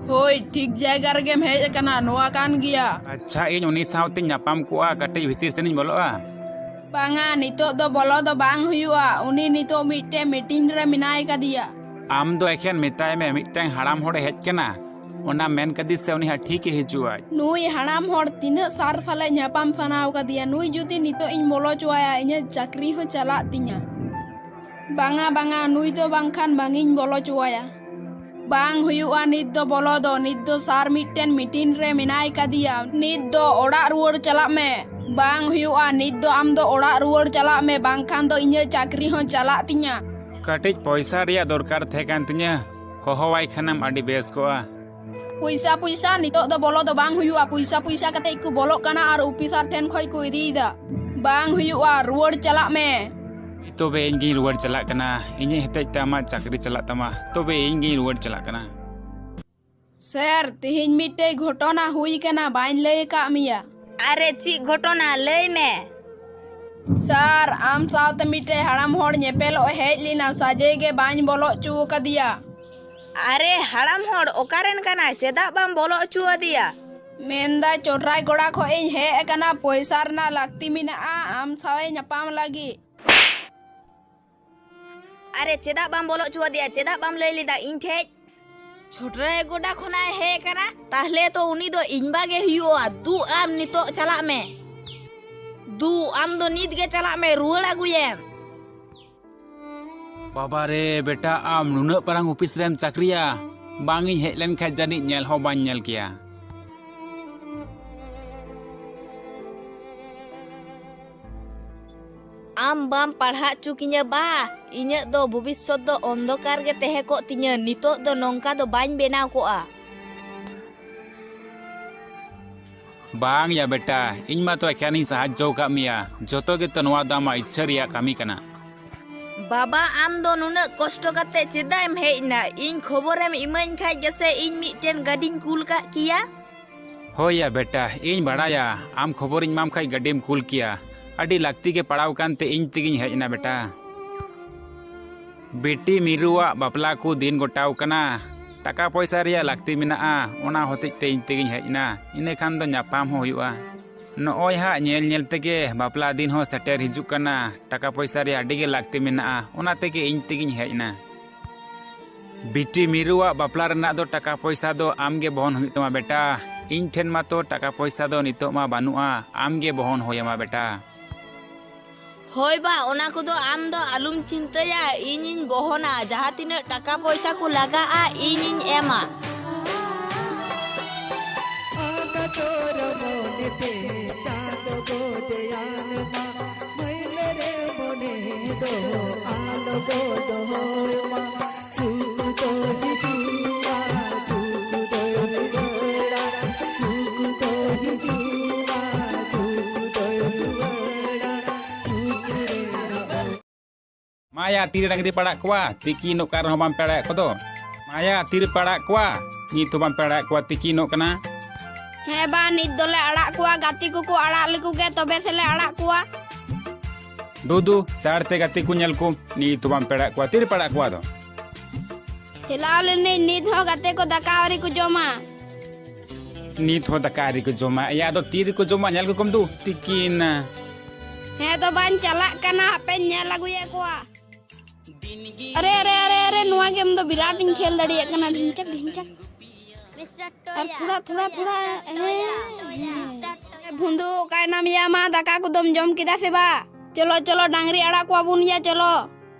ᱦᱳᱭ, ᱴᱷᱤᱠ ᱡᱟᱭᱜᱟ ᱨᱮᱜᱮᱢ ᱦᱮᱡ ᱟᱠᱟᱱᱟ, ᱱᱚᱣᱟ ᱠᱟᱱ ᱜᱮᱭᱟ᱾ ᱟᱪᱪᱷᱟ, ᱤᱧ ᱩᱱᱤ ᱥᱟᱶᱛᱮᱧ ᱧᱟᱯᱟᱢ ᱠᱚᱜᱼᱟ, ᱠᱟᱹᱴᱤᱡ ᱵᱷᱤᱛᱤᱨ ᱥᱮᱱᱤᱧ ᱵᱚᱞᱚᱜᱼᱟ᱾ ᱵᱟᱝᱟ, ᱱᱤᱛᱚᱜ ᱫᱚ ᱵᱚᱞᱚ ᱫᱚ ᱵᱟᱝ ᱦᱩᱭᱩᱜᱼᱟ, ᱩᱱᱤ ᱱᱤᱛᱚᱜ ᱢᱤᱫᱴᱮᱱ ᱢᱤᱴᱤᱝ ᱨᱮ ᱢᱮᱱᱟᱭ ᱠᱟᱫᱮᱭᱟ᱾ ᱟᱢ ᱫᱚ ᱮᱠᱷᱮᱱ ᱢᱮᱛᱟᱭ ᱢᱮ, ᱢᱤᱫᱴᱟᱝ ᱦᱟᱲᱟᱢ ᱦᱚᱲᱮ ᱦᱮᱡ ᱠᱟᱱᱟ, ᱚᱱᱟ ᱢᱮᱱ ᱠᱟᱫᱮ ᱥᱮ ᱩᱱᱤ ᱦᱟᱸᱜ ᱴᱷᱤᱠ ᱮ ᱦᱤᱡᱩᱜᱼᱟᱭ᱾ ᱱᱩᱭ ᱦᱟᱲᱟᱢ ᱦᱚᱲ ᱛᱤᱱᱟᱹᱜ ᱥᱟᱨ ᱥᱟᱞᱮ ᱧᱟᱯᱟᱢ ᱥᱟᱱᱟᱣ ᱠᱟᱫᱮᱭᱟ, ᱱᱩᱭ ᱡᱩᱫᱤ ᱱᱤᱛᱚᱜ ᱤᱧ ᱵᱚᱞᱚ ᱦᱚᱪᱚᱣᱟᱭᱟ, ᱤᱧᱟᱹᱜ ᱪᱟᱹᱠᱨᱤ ᱦᱚᱸ ᱪᱟᱞᱟᱜ ᱛᱤᱧᱟ᱾ ᱵᱟᱝᱟ, ᱵᱟᱝᱟ, ᱱᱩᱭ ᱫᱚ ᱵᱟᱝᱠᱷᱟᱱ ᱵᱟᱝᱤᱧ ᱵᱚᱞᱚ ᱦᱚᱪᱚᱣᱟᱭᱟ᱾ ᱵᱟᱝ ᱦᱩᱭᱩᱜᱼᱟ ᱱᱤᱛ ᱫᱚ ᱵᱚᱞᱚ ᱫᱚ, ᱱᱤᱛ ᱫᱚ ᱥᱟᱨ ᱢᱤᱫᱴᱮᱱ ᱢᱤᱴᱤᱝ ᱨᱮ ᱢᱮᱱᱟᱭ ᱠᱟᱫᱮᱭᱟ᱾ ᱱᱤᱛ ᱫᱚ ᱚᱲᱟᱜ ᱨᱩᱣᱟᱹᱲ ᱪᱟᱞᱟᱜ ᱢᱮ᱾ ᱵᱟᱝ ᱦᱩᱭᱩᱜᱼᱟ, ᱱᱤᱛ ᱫᱚ ᱟᱢ ᱫᱚ ᱚᱲᱟᱜ ᱨᱩᱣᱟᱹᱲ ᱪᱟᱞᱟᱜ ᱢᱮ, ᱵᱟᱝᱠᱷᱟᱱ ᱫᱚ ᱤᱧᱟᱹᱜ ᱪᱟᱹᱠᱨᱤ ᱦᱚᱸ ᱪᱟᱞᱟᱜ ᱛᱤᱧᱟ᱾ ᱠᱟᱹᱴᱤᱡ ᱯᱚᱭᱥᱟ ᱨᱮᱭᱟᱜ ᱫᱚᱨᱠᱟᱨ ᱛᱟᱦᱮᱸ ᱠᱟᱱ ᱛᱤᱧᱟᱹ, ᱦᱚᱦᱚᱣᱟᱭ ᱠᱷᱟᱱᱮᱢ ᱟᱹᱰᱤ ᱵᱮᱥ ᱠᱚᱜᱼᱟ᱾ ᱯᱚᱭᱥᱟ, ᱯᱚᱭᱥᱟ, ᱱᱤᱛᱚᱜ ᱫᱚ ᱵᱚᱞᱚ ᱫᱚ ᱵᱟᱝ ᱦᱩᱭᱩᱜᱼᱟ᱾ ᱯᱚᱭᱥᱟ, ᱯᱚᱭᱥᱟ ᱠᱟᱛᱮ ᱠᱚ ᱵᱚᱞᱚᱜ ᱠᱟᱱᱟ ᱟᱨ ᱚᱯᱷᱤᱥᱟᱨ ᱴᱷᱮᱱ ᱠᱷᱚᱡ ᱠᱚ ᱤᱫᱤᱭᱮᱫᱟ᱾ ᱵᱟᱝ ᱦᱩᱭᱩᱜᱼᱟ, ᱨᱩᱣᱟᱹᱲ ᱪᱟᱞᱟᱜ ᱢᱮ᱾ ᱛᱚᱵᱮ ᱤᱧ ᱜᱤᱧ ᱨᱩᱣᱟᱹᱲ ᱪᱟᱞᱟᱜ ᱠᱟᱱᱟ, ᱤᱧᱟᱹᱜ ᱦᱚᱛᱮᱡ ᱛᱮ ᱟᱢᱟᱜ ᱪᱟᱹᱠᱨᱤ ᱪᱟᱞᱟᱜ ᱛᱟᱢᱟ, ᱛᱚᱵᱮ ᱤᱧ ᱜᱤᱧ ᱨᱩᱣᱟᱹᱲ ᱪᱟᱞᱟᱜ ᱠᱟᱱᱟ᱾ ᱥᱮᱨ, ᱛᱮᱦᱮᱧ ᱢᱤᱫᱴᱮᱡ ᱜᱷᱚᱴᱚᱱᱟ ᱦᱩᱭ ᱠᱟᱱᱟ, ᱵᱟᱹᱧ ᱞᱟᱹᱭ ᱟᱠᱟᱫ ᱢᱮᱭᱟ᱾ ᱟᱨᱮ, ᱪᱮᱫ ᱜᱷᱚᱴᱚᱱᱟ? ᱞᱟᱹᱭ ᱢᱮ᱾ ᱥᱟᱨ, ᱟᱢ ᱥᱟᱶᱛᱮ ᱢᱤᱫᱴᱮᱡ ᱦᱟᱲᱟᱢ ᱦᱚᱲ ᱧᱮᱯᱮᱞᱚᱜ ᱮ ᱦᱮᱡ ᱞᱮᱱᱟ, ᱥᱟᱡᱮ ᱜᱮ ᱵᱟᱹᱧ ᱵᱚᱞᱚ ᱦᱚᱪᱚ ᱟᱠᱟᱫᱮᱭᱟ᱾ ᱟᱨᱮ, ᱦᱟᱲᱟᱢ ᱦᱚᱲ ᱚᱠᱟᱨᱮᱱ ᱠᱟᱱᱟᱭ? ᱪᱮᱫᱟᱜ ᱵᱟᱢ ᱵᱚᱞᱚ ᱦᱚᱪᱚ ᱟᱫᱮᱭᱟ? ᱢᱮᱱᱫᱟᱭ, ᱪᱚᱴᱨᱟᱭ ᱜᱚᱲᱟ ᱠᱷᱚᱡ ᱤᱧ ᱦᱮᱡ ᱟᱠᱟᱱᱟ, ᱯᱚᱭᱥᱟ ᱨᱮᱱᱟᱜ ᱞᱟᱹᱠᱛᱤ ᱢᱮᱱᱟᱜᱼᱟ, ᱟᱢ ᱥᱟᱶ ᱮ ᱧᱟᱯᱟᱢ ᱞᱟᱹᱜᱤᱫ᱾ ᱟᱨᱮ, ᱪᱮᱫᱟᱜ ᱵᱟᱢ ᱵᱚᱞᱚ ᱦᱚᱪᱚ ᱟᱫᱮᱭᱟ? ᱪᱮᱫᱟᱜ ᱵᱟᱢ ᱞᱟᱹᱭ ᱞᱮᱫᱟ ᱤᱧ ᱴᱷᱮᱡ? ᱪᱷᱚᱴᱨᱟᱭ ᱜᱚᱰᱟ ᱠᱷᱚᱱᱟᱜ ᱮ ᱦᱮᱡ ᱟᱠᱟᱱᱟ, ᱛᱟᱦᱞᱮ ᱛᱚ ᱩᱱᱤ ᱫᱚ ᱤᱧ ᱵᱟ ᱜᱮ ᱦᱩᱭᱩᱜᱼᱟ᱾ ᱫᱩ, ᱟᱢ ᱱᱤᱛᱚᱜ ᱪᱟᱞᱟᱜ ᱢᱮ᱾ ᱫᱩ, ᱟᱢ ᱫᱚ ᱱᱤᱛ ᱜᱮ ᱪᱟᱞᱟᱜ ᱢᱮ, ᱨᱩᱣᱟᱹᱲ ᱟᱹᱜᱩᱭᱮᱢ᱾ ᱵᱟᱵᱟ ᱨᱮ ᱵᱮᱴᱟ, ᱟᱢ ᱱᱩᱱᱟᱹᱜ ᱢᱟᱨᱟᱝ ᱚᱯᱷᱤᱥ ᱨᱮᱢ ᱪᱟᱹᱠᱨᱤᱭᱟ? ᱵᱟᱝ ᱤᱧ ᱦᱮᱡ ᱞᱮᱱ ᱠᱷᱟᱡ ᱡᱟᱹᱱᱤᱡ ᱧᱮᱞ ᱦᱚᱸ ᱵᱟᱹᱧ ᱧᱮᱞ ᱠᱮᱭᱟ᱾ ᱟᱢ ᱵᱟᱢ ᱯᱟᱲᱦᱟᱜ ᱪᱚ ᱠᱤᱧᱟᱹ ᱵᱟ, ᱤᱧᱟᱹᱜ ᱫᱚ ᱵᱷᱚᱵᱤᱥᱥᱚᱛ ᱫᱚ ᱚᱱᱫᱷᱚᱠᱟᱨ ᱜᱮ ᱛᱟᱦᱮᱸ ᱠᱚᱜ ᱛᱤᱧᱟᱹ, ᱱᱤᱛᱚᱜ ᱫᱚ ᱱᱚᱝᱠᱟ ᱫᱚ ᱵᱟᱹᱧ ᱵᱮᱱᱟᱣ ᱠᱚᱜᱼᱟ᱾ ᱵᱟᱝ ᱭᱟ ᱵᱮᱴᱟ, ᱤᱧ ᱢᱟᱛᱚ ᱮᱠᱷᱮᱱᱤᱧ ᱥᱟᱦᱟᱡᱽᱡᱚ ᱟᱠᱟᱫ ᱢᱮᱭᱟ, ᱡᱚᱛᱚ ᱜᱮᱛᱚ ᱱᱚᱣᱟ ᱫᱚ ᱟᱢᱟᱜ ᱤᱪᱪᱷᱟᱹ ᱨᱮᱭᱟᱜ ᱠᱟᱹᱢᱤ ᱠᱟᱱᱟ᱾ ᱵᱟᱵᱟ, ᱟᱢ ᱫᱚ ᱱᱩᱱᱟᱹᱜ ᱠᱚᱥᱴᱚ ᱠᱟᱛᱮ ᱪᱮᱫᱟᱜ ᱮᱢ ᱦᱮᱡ ᱮᱱᱟ? ᱤᱧ ᱠᱷᱚᱵᱚᱨᱮᱢ ᱤᱢᱟᱹᱧ ᱠᱷᱟᱡ ᱜᱮᱥᱮ ᱤᱧ ᱢᱤᱫᱴᱮᱱ ᱜᱟᱹᱰᱤᱧ ᱠᱩᱞ ᱠᱟᱜ ᱠᱮᱭᱟ᱾ ᱦᱳᱭ ᱭᱟ ᱵᱮᱴᱟ, ᱤᱧ ᱵᱟᱲᱟᱭᱟ ᱟᱢ ᱠᱷᱚᱵᱚᱨᱤᱧ ᱮᱢᱟᱢ ᱠᱷᱟᱡ ᱜᱟᱹᱰᱤᱢ ᱠᱩᱞ ᱠᱮᱭᱟ᱾ ᱟᱹᱰᱤ ᱞᱟᱹᱠᱛᱤ ᱜᱮ ᱯᱟᱲᱟᱣ ᱠᱟᱱᱛᱮ ᱤᱧ ᱛᱮᱜᱤᱧ ᱦᱮᱡ ᱮᱱᱟ ᱵᱮᱴᱟ᱾ ᱵᱤᱴᱤ ᱢᱤᱨᱩᱣᱟᱜ ᱵᱟᱯᱞᱟ ᱠᱚ ᱫᱤᱱ ᱜᱚᱴᱟᱣ ᱠᱟᱱᱟ᱾ ᱴᱟᱠᱟ ᱯᱚᱭᱥᱟ ᱨᱮᱭᱟᱜ ᱞᱟᱹᱠᱛᱤ ᱢᱮᱱᱟᱜᱼᱟ, ᱚᱱᱟ ᱦᱚᱛᱮᱡ ᱛᱮ ᱤᱧ ᱛᱮᱜᱤᱧ ᱦᱮᱡ ᱮᱱᱟ᱾ ᱤᱱᱟᱹ ᱠᱷᱟᱱ ᱫᱚ ᱧᱟᱯᱟᱢ ᱦᱚᱸ ᱦᱩᱭᱩᱜᱼᱟ᱾ ᱱᱚᱜᱼᱚᱭ ᱦᱟᱸᱜ ᱧᱮᱞ ᱧᱮᱞ ᱛᱮᱜᱮ ᱵᱟᱯᱞᱟ ᱫᱤᱱ ᱦᱚᱸ ᱥᱮᱴᱮᱨ ᱦᱤᱡᱩᱜ ᱠᱟᱱᱟ᱾ ᱴᱟᱠᱟ ᱯᱚᱭᱥᱟ ᱨᱮᱭᱟᱜ ᱟᱹᱰᱤ ᱜᱮ ᱞᱟᱹᱠᱛᱤ ᱢᱮᱱᱟᱜᱼᱟ, ᱚᱱᱟ ᱛᱮᱜᱮ ᱤᱧ ᱛᱮᱜᱤᱧ ᱦᱮᱡ ᱮᱱᱟ᱾ ᱵᱤᱴᱤ ᱢᱤᱨᱩᱣᱟᱜ ᱵᱟᱯᱞᱟ ᱨᱮᱱᱟᱜ ᱫᱚ ᱴᱟᱠᱟ ᱯᱚᱭᱥᱟ ᱫᱚ ᱟᱢ ᱜᱮ ᱵᱚᱦᱚᱱ ᱦᱩᱭᱩᱜ ᱛᱟᱢᱟ ᱵᱮᱴᱟ᱾ ᱤᱧ ᱴᱷᱮᱱ ᱢᱟᱛᱚ ᱴᱟᱠᱟ ᱯᱚᱭᱥᱟ ᱫᱚ ᱱᱤᱛᱚᱜ ᱢᱟ ᱵᱟᱹᱱᱩᱜᱼᱟ, ᱟᱢ ᱜᱮ ᱵᱚᱦᱚᱱ ᱦᱩᱭ ᱟᱢᱟ ᱵᱮᱴᱟ᱾ ᱦᱳᱭ ᱵᱟ, ᱚᱱᱟ ᱠᱚᱫᱚ ᱟᱢ ᱫᱚ ᱟᱞᱚᱢ ᱪᱤᱱᱛᱟᱹᱭᱟ, ᱤᱧᱤᱧ ᱵᱚᱦᱚᱱᱟ᱾ ᱡᱟᱦᱟᱸ ᱛᱤᱱᱟᱹᱜ ᱴᱟᱠᱟ ᱯᱚᱭᱥᱟ ᱠᱚ ᱞᱟᱜᱟᱜᱼᱟ, ᱤᱧᱤᱧ ᱮᱢᱟ᱾ ᱟᱱᱟᱛᱚᱨ ᱢᱚᱱᱮᱛᱮ ᱪᱟᱸᱫᱚ ᱜᱚᱫᱮᱭᱟᱱ ᱢᱟ, ᱢᱟᱹᱭᱞᱟᱹ ᱨᱮ ᱢᱚᱱᱮ ᱫᱚ ᱟᱞᱚ ᱜᱚᱫᱚᱭ ᱢᱟ᱾ ᱥᱩᱠ ᱫᱚ ᱦᱤᱡᱩᱜᱼᱟ, ᱫᱩᱠ ᱫᱚᱭ ᱨᱩᱣᱟᱹᱲᱟ᱾ ᱥᱩᱠ ᱫᱚ ᱦᱤᱡᱩᱜᱼᱟ, ᱫᱩᱠ ᱫᱚᱭ ᱨᱩᱣᱟᱹᱲᱟ᱾ ᱥᱩᱠ ᱨᱮᱱᱟᱜ ᱢᱟᱭᱟ, ᱛᱤᱨᱮ ᱰᱟᱝᱨᱤ ᱯᱮ ᱟᱲᱟᱜ ᱠᱚᱣᱟ? ᱛᱤᱠᱤᱱᱚᱜ ᱠᱟᱱ ᱨᱮᱦᱚᱸ ᱵᱟᱢ ᱯᱮ ᱟᱲᱟᱜ ᱠᱚᱫᱚ᱾ ᱢᱟᱭᱟ, ᱛᱤᱨᱮ ᱯᱮ ᱟᱲᱟᱜ ᱠᱚᱣᱟ? ᱱᱤᱛ ᱦᱚᱸ ᱵᱟᱢ ᱯᱮ ᱟᱲᱟᱜ ᱠᱚᱣᱟ, ᱛᱤᱠᱤᱱᱚᱜ ᱠᱟᱱᱟ᱾ ᱦᱮᱸ ᱵᱟ, ᱱᱤᱛ ᱫᱚᱞᱮ ᱟᱲᱟᱜ ᱠᱚᱣᱟ, ᱜᱟᱛᱮ ᱠᱚᱠᱚ ᱟᱲᱟᱜ ᱞᱮᱠᱚ ᱜᱮ, ᱛᱚᱵᱮ ᱥᱮᱞᱮ ᱟᱲᱟᱜ ᱠᱚᱣᱟ᱾ ᱫᱩᱫᱩ, ᱪᱟᱲ ᱛᱮ ᱜᱟᱛᱮ ᱠᱚ ᱧᱮᱞ ᱠᱚᱢ, ᱱᱤᱛ ᱦᱚᱸ ᱵᱟᱢ ᱯᱮ ᱟᱲᱟᱜ ᱠᱚᱣᱟ, ᱛᱤᱨᱮ ᱯᱮ ᱟᱲᱟᱜ ᱠᱚᱣᱟ ᱟᱫᱚ? ᱦᱮᱞᱟᱣ ᱞᱮᱱᱟᱹᱧ, ᱱᱤᱛ ᱦᱚᱸ ᱜᱟᱛᱮ ᱠᱚ ᱫᱟᱠᱟ ᱟᱹᱣᱨᱤ ᱠᱚ ᱡᱚᱢᱟ᱾ ᱱᱤᱛ ᱦᱚᱸ ᱫᱟᱠᱟ ᱟᱹᱣᱨᱤ ᱠᱚ ᱡᱚᱢᱟ᱾ ᱮᱭᱟ, ᱟᱫᱚ ᱛᱤ ᱨᱮᱠᱚ ᱡᱚᱢᱟ? ᱧᱮᱞ ᱠᱚ ᱠᱚᱢ ᱫᱩ, ᱛᱤᱠᱤᱱ᱾ ᱦᱮᱸ, ᱫᱚ ᱵᱟᱹᱧ ᱪᱟᱞᱟᱜ ᱠᱟᱱᱟ, ᱦᱟᱯᱮᱧ ᱧᱮᱞ ᱟᱹᱜᱩᱭᱮᱫ ᱠᱚᱣᱟ᱾ ᱟᱨᱮ, ᱟᱨᱮ, ᱟᱨᱮ, ᱟᱨᱮ, ᱱᱚᱣᱟ ᱜᱮᱢ ᱫᱚ ᱵᱤᱨᱟᱴ ᱤᱧ ᱠᱷᱮᱞ ᱫᱟᱲᱮᱭᱟᱜ ᱠᱟᱱᱟ, ᱰᱷᱤᱝᱪᱟᱠ, ᱰᱷᱤᱝᱪᱟᱠ᱾ ᱟᱨ ᱛᱷᱚᱲᱟ, ᱛᱷᱚᱲᱟ, ᱛᱷᱚᱲᱟ, ᱦᱮᱸ᱾ ᱵᱷᱩᱸᱫᱩ, ᱚᱠᱟᱭᱱᱟᱢ ᱭᱟ? ᱢᱟ, ᱫᱟᱠᱟ ᱠᱚᱫᱚᱢ ᱡᱚᱢ ᱠᱮᱫᱟ ᱥᱮ ᱵᱟ? ᱪᱚᱞᱚ, ᱪᱚᱞᱚ, ᱰᱟᱝᱨᱤ ᱟᱲᱟᱜ ᱠᱚᱣᱟ ᱵᱚᱱ ᱭᱟ, ᱪᱚᱞᱚ᱾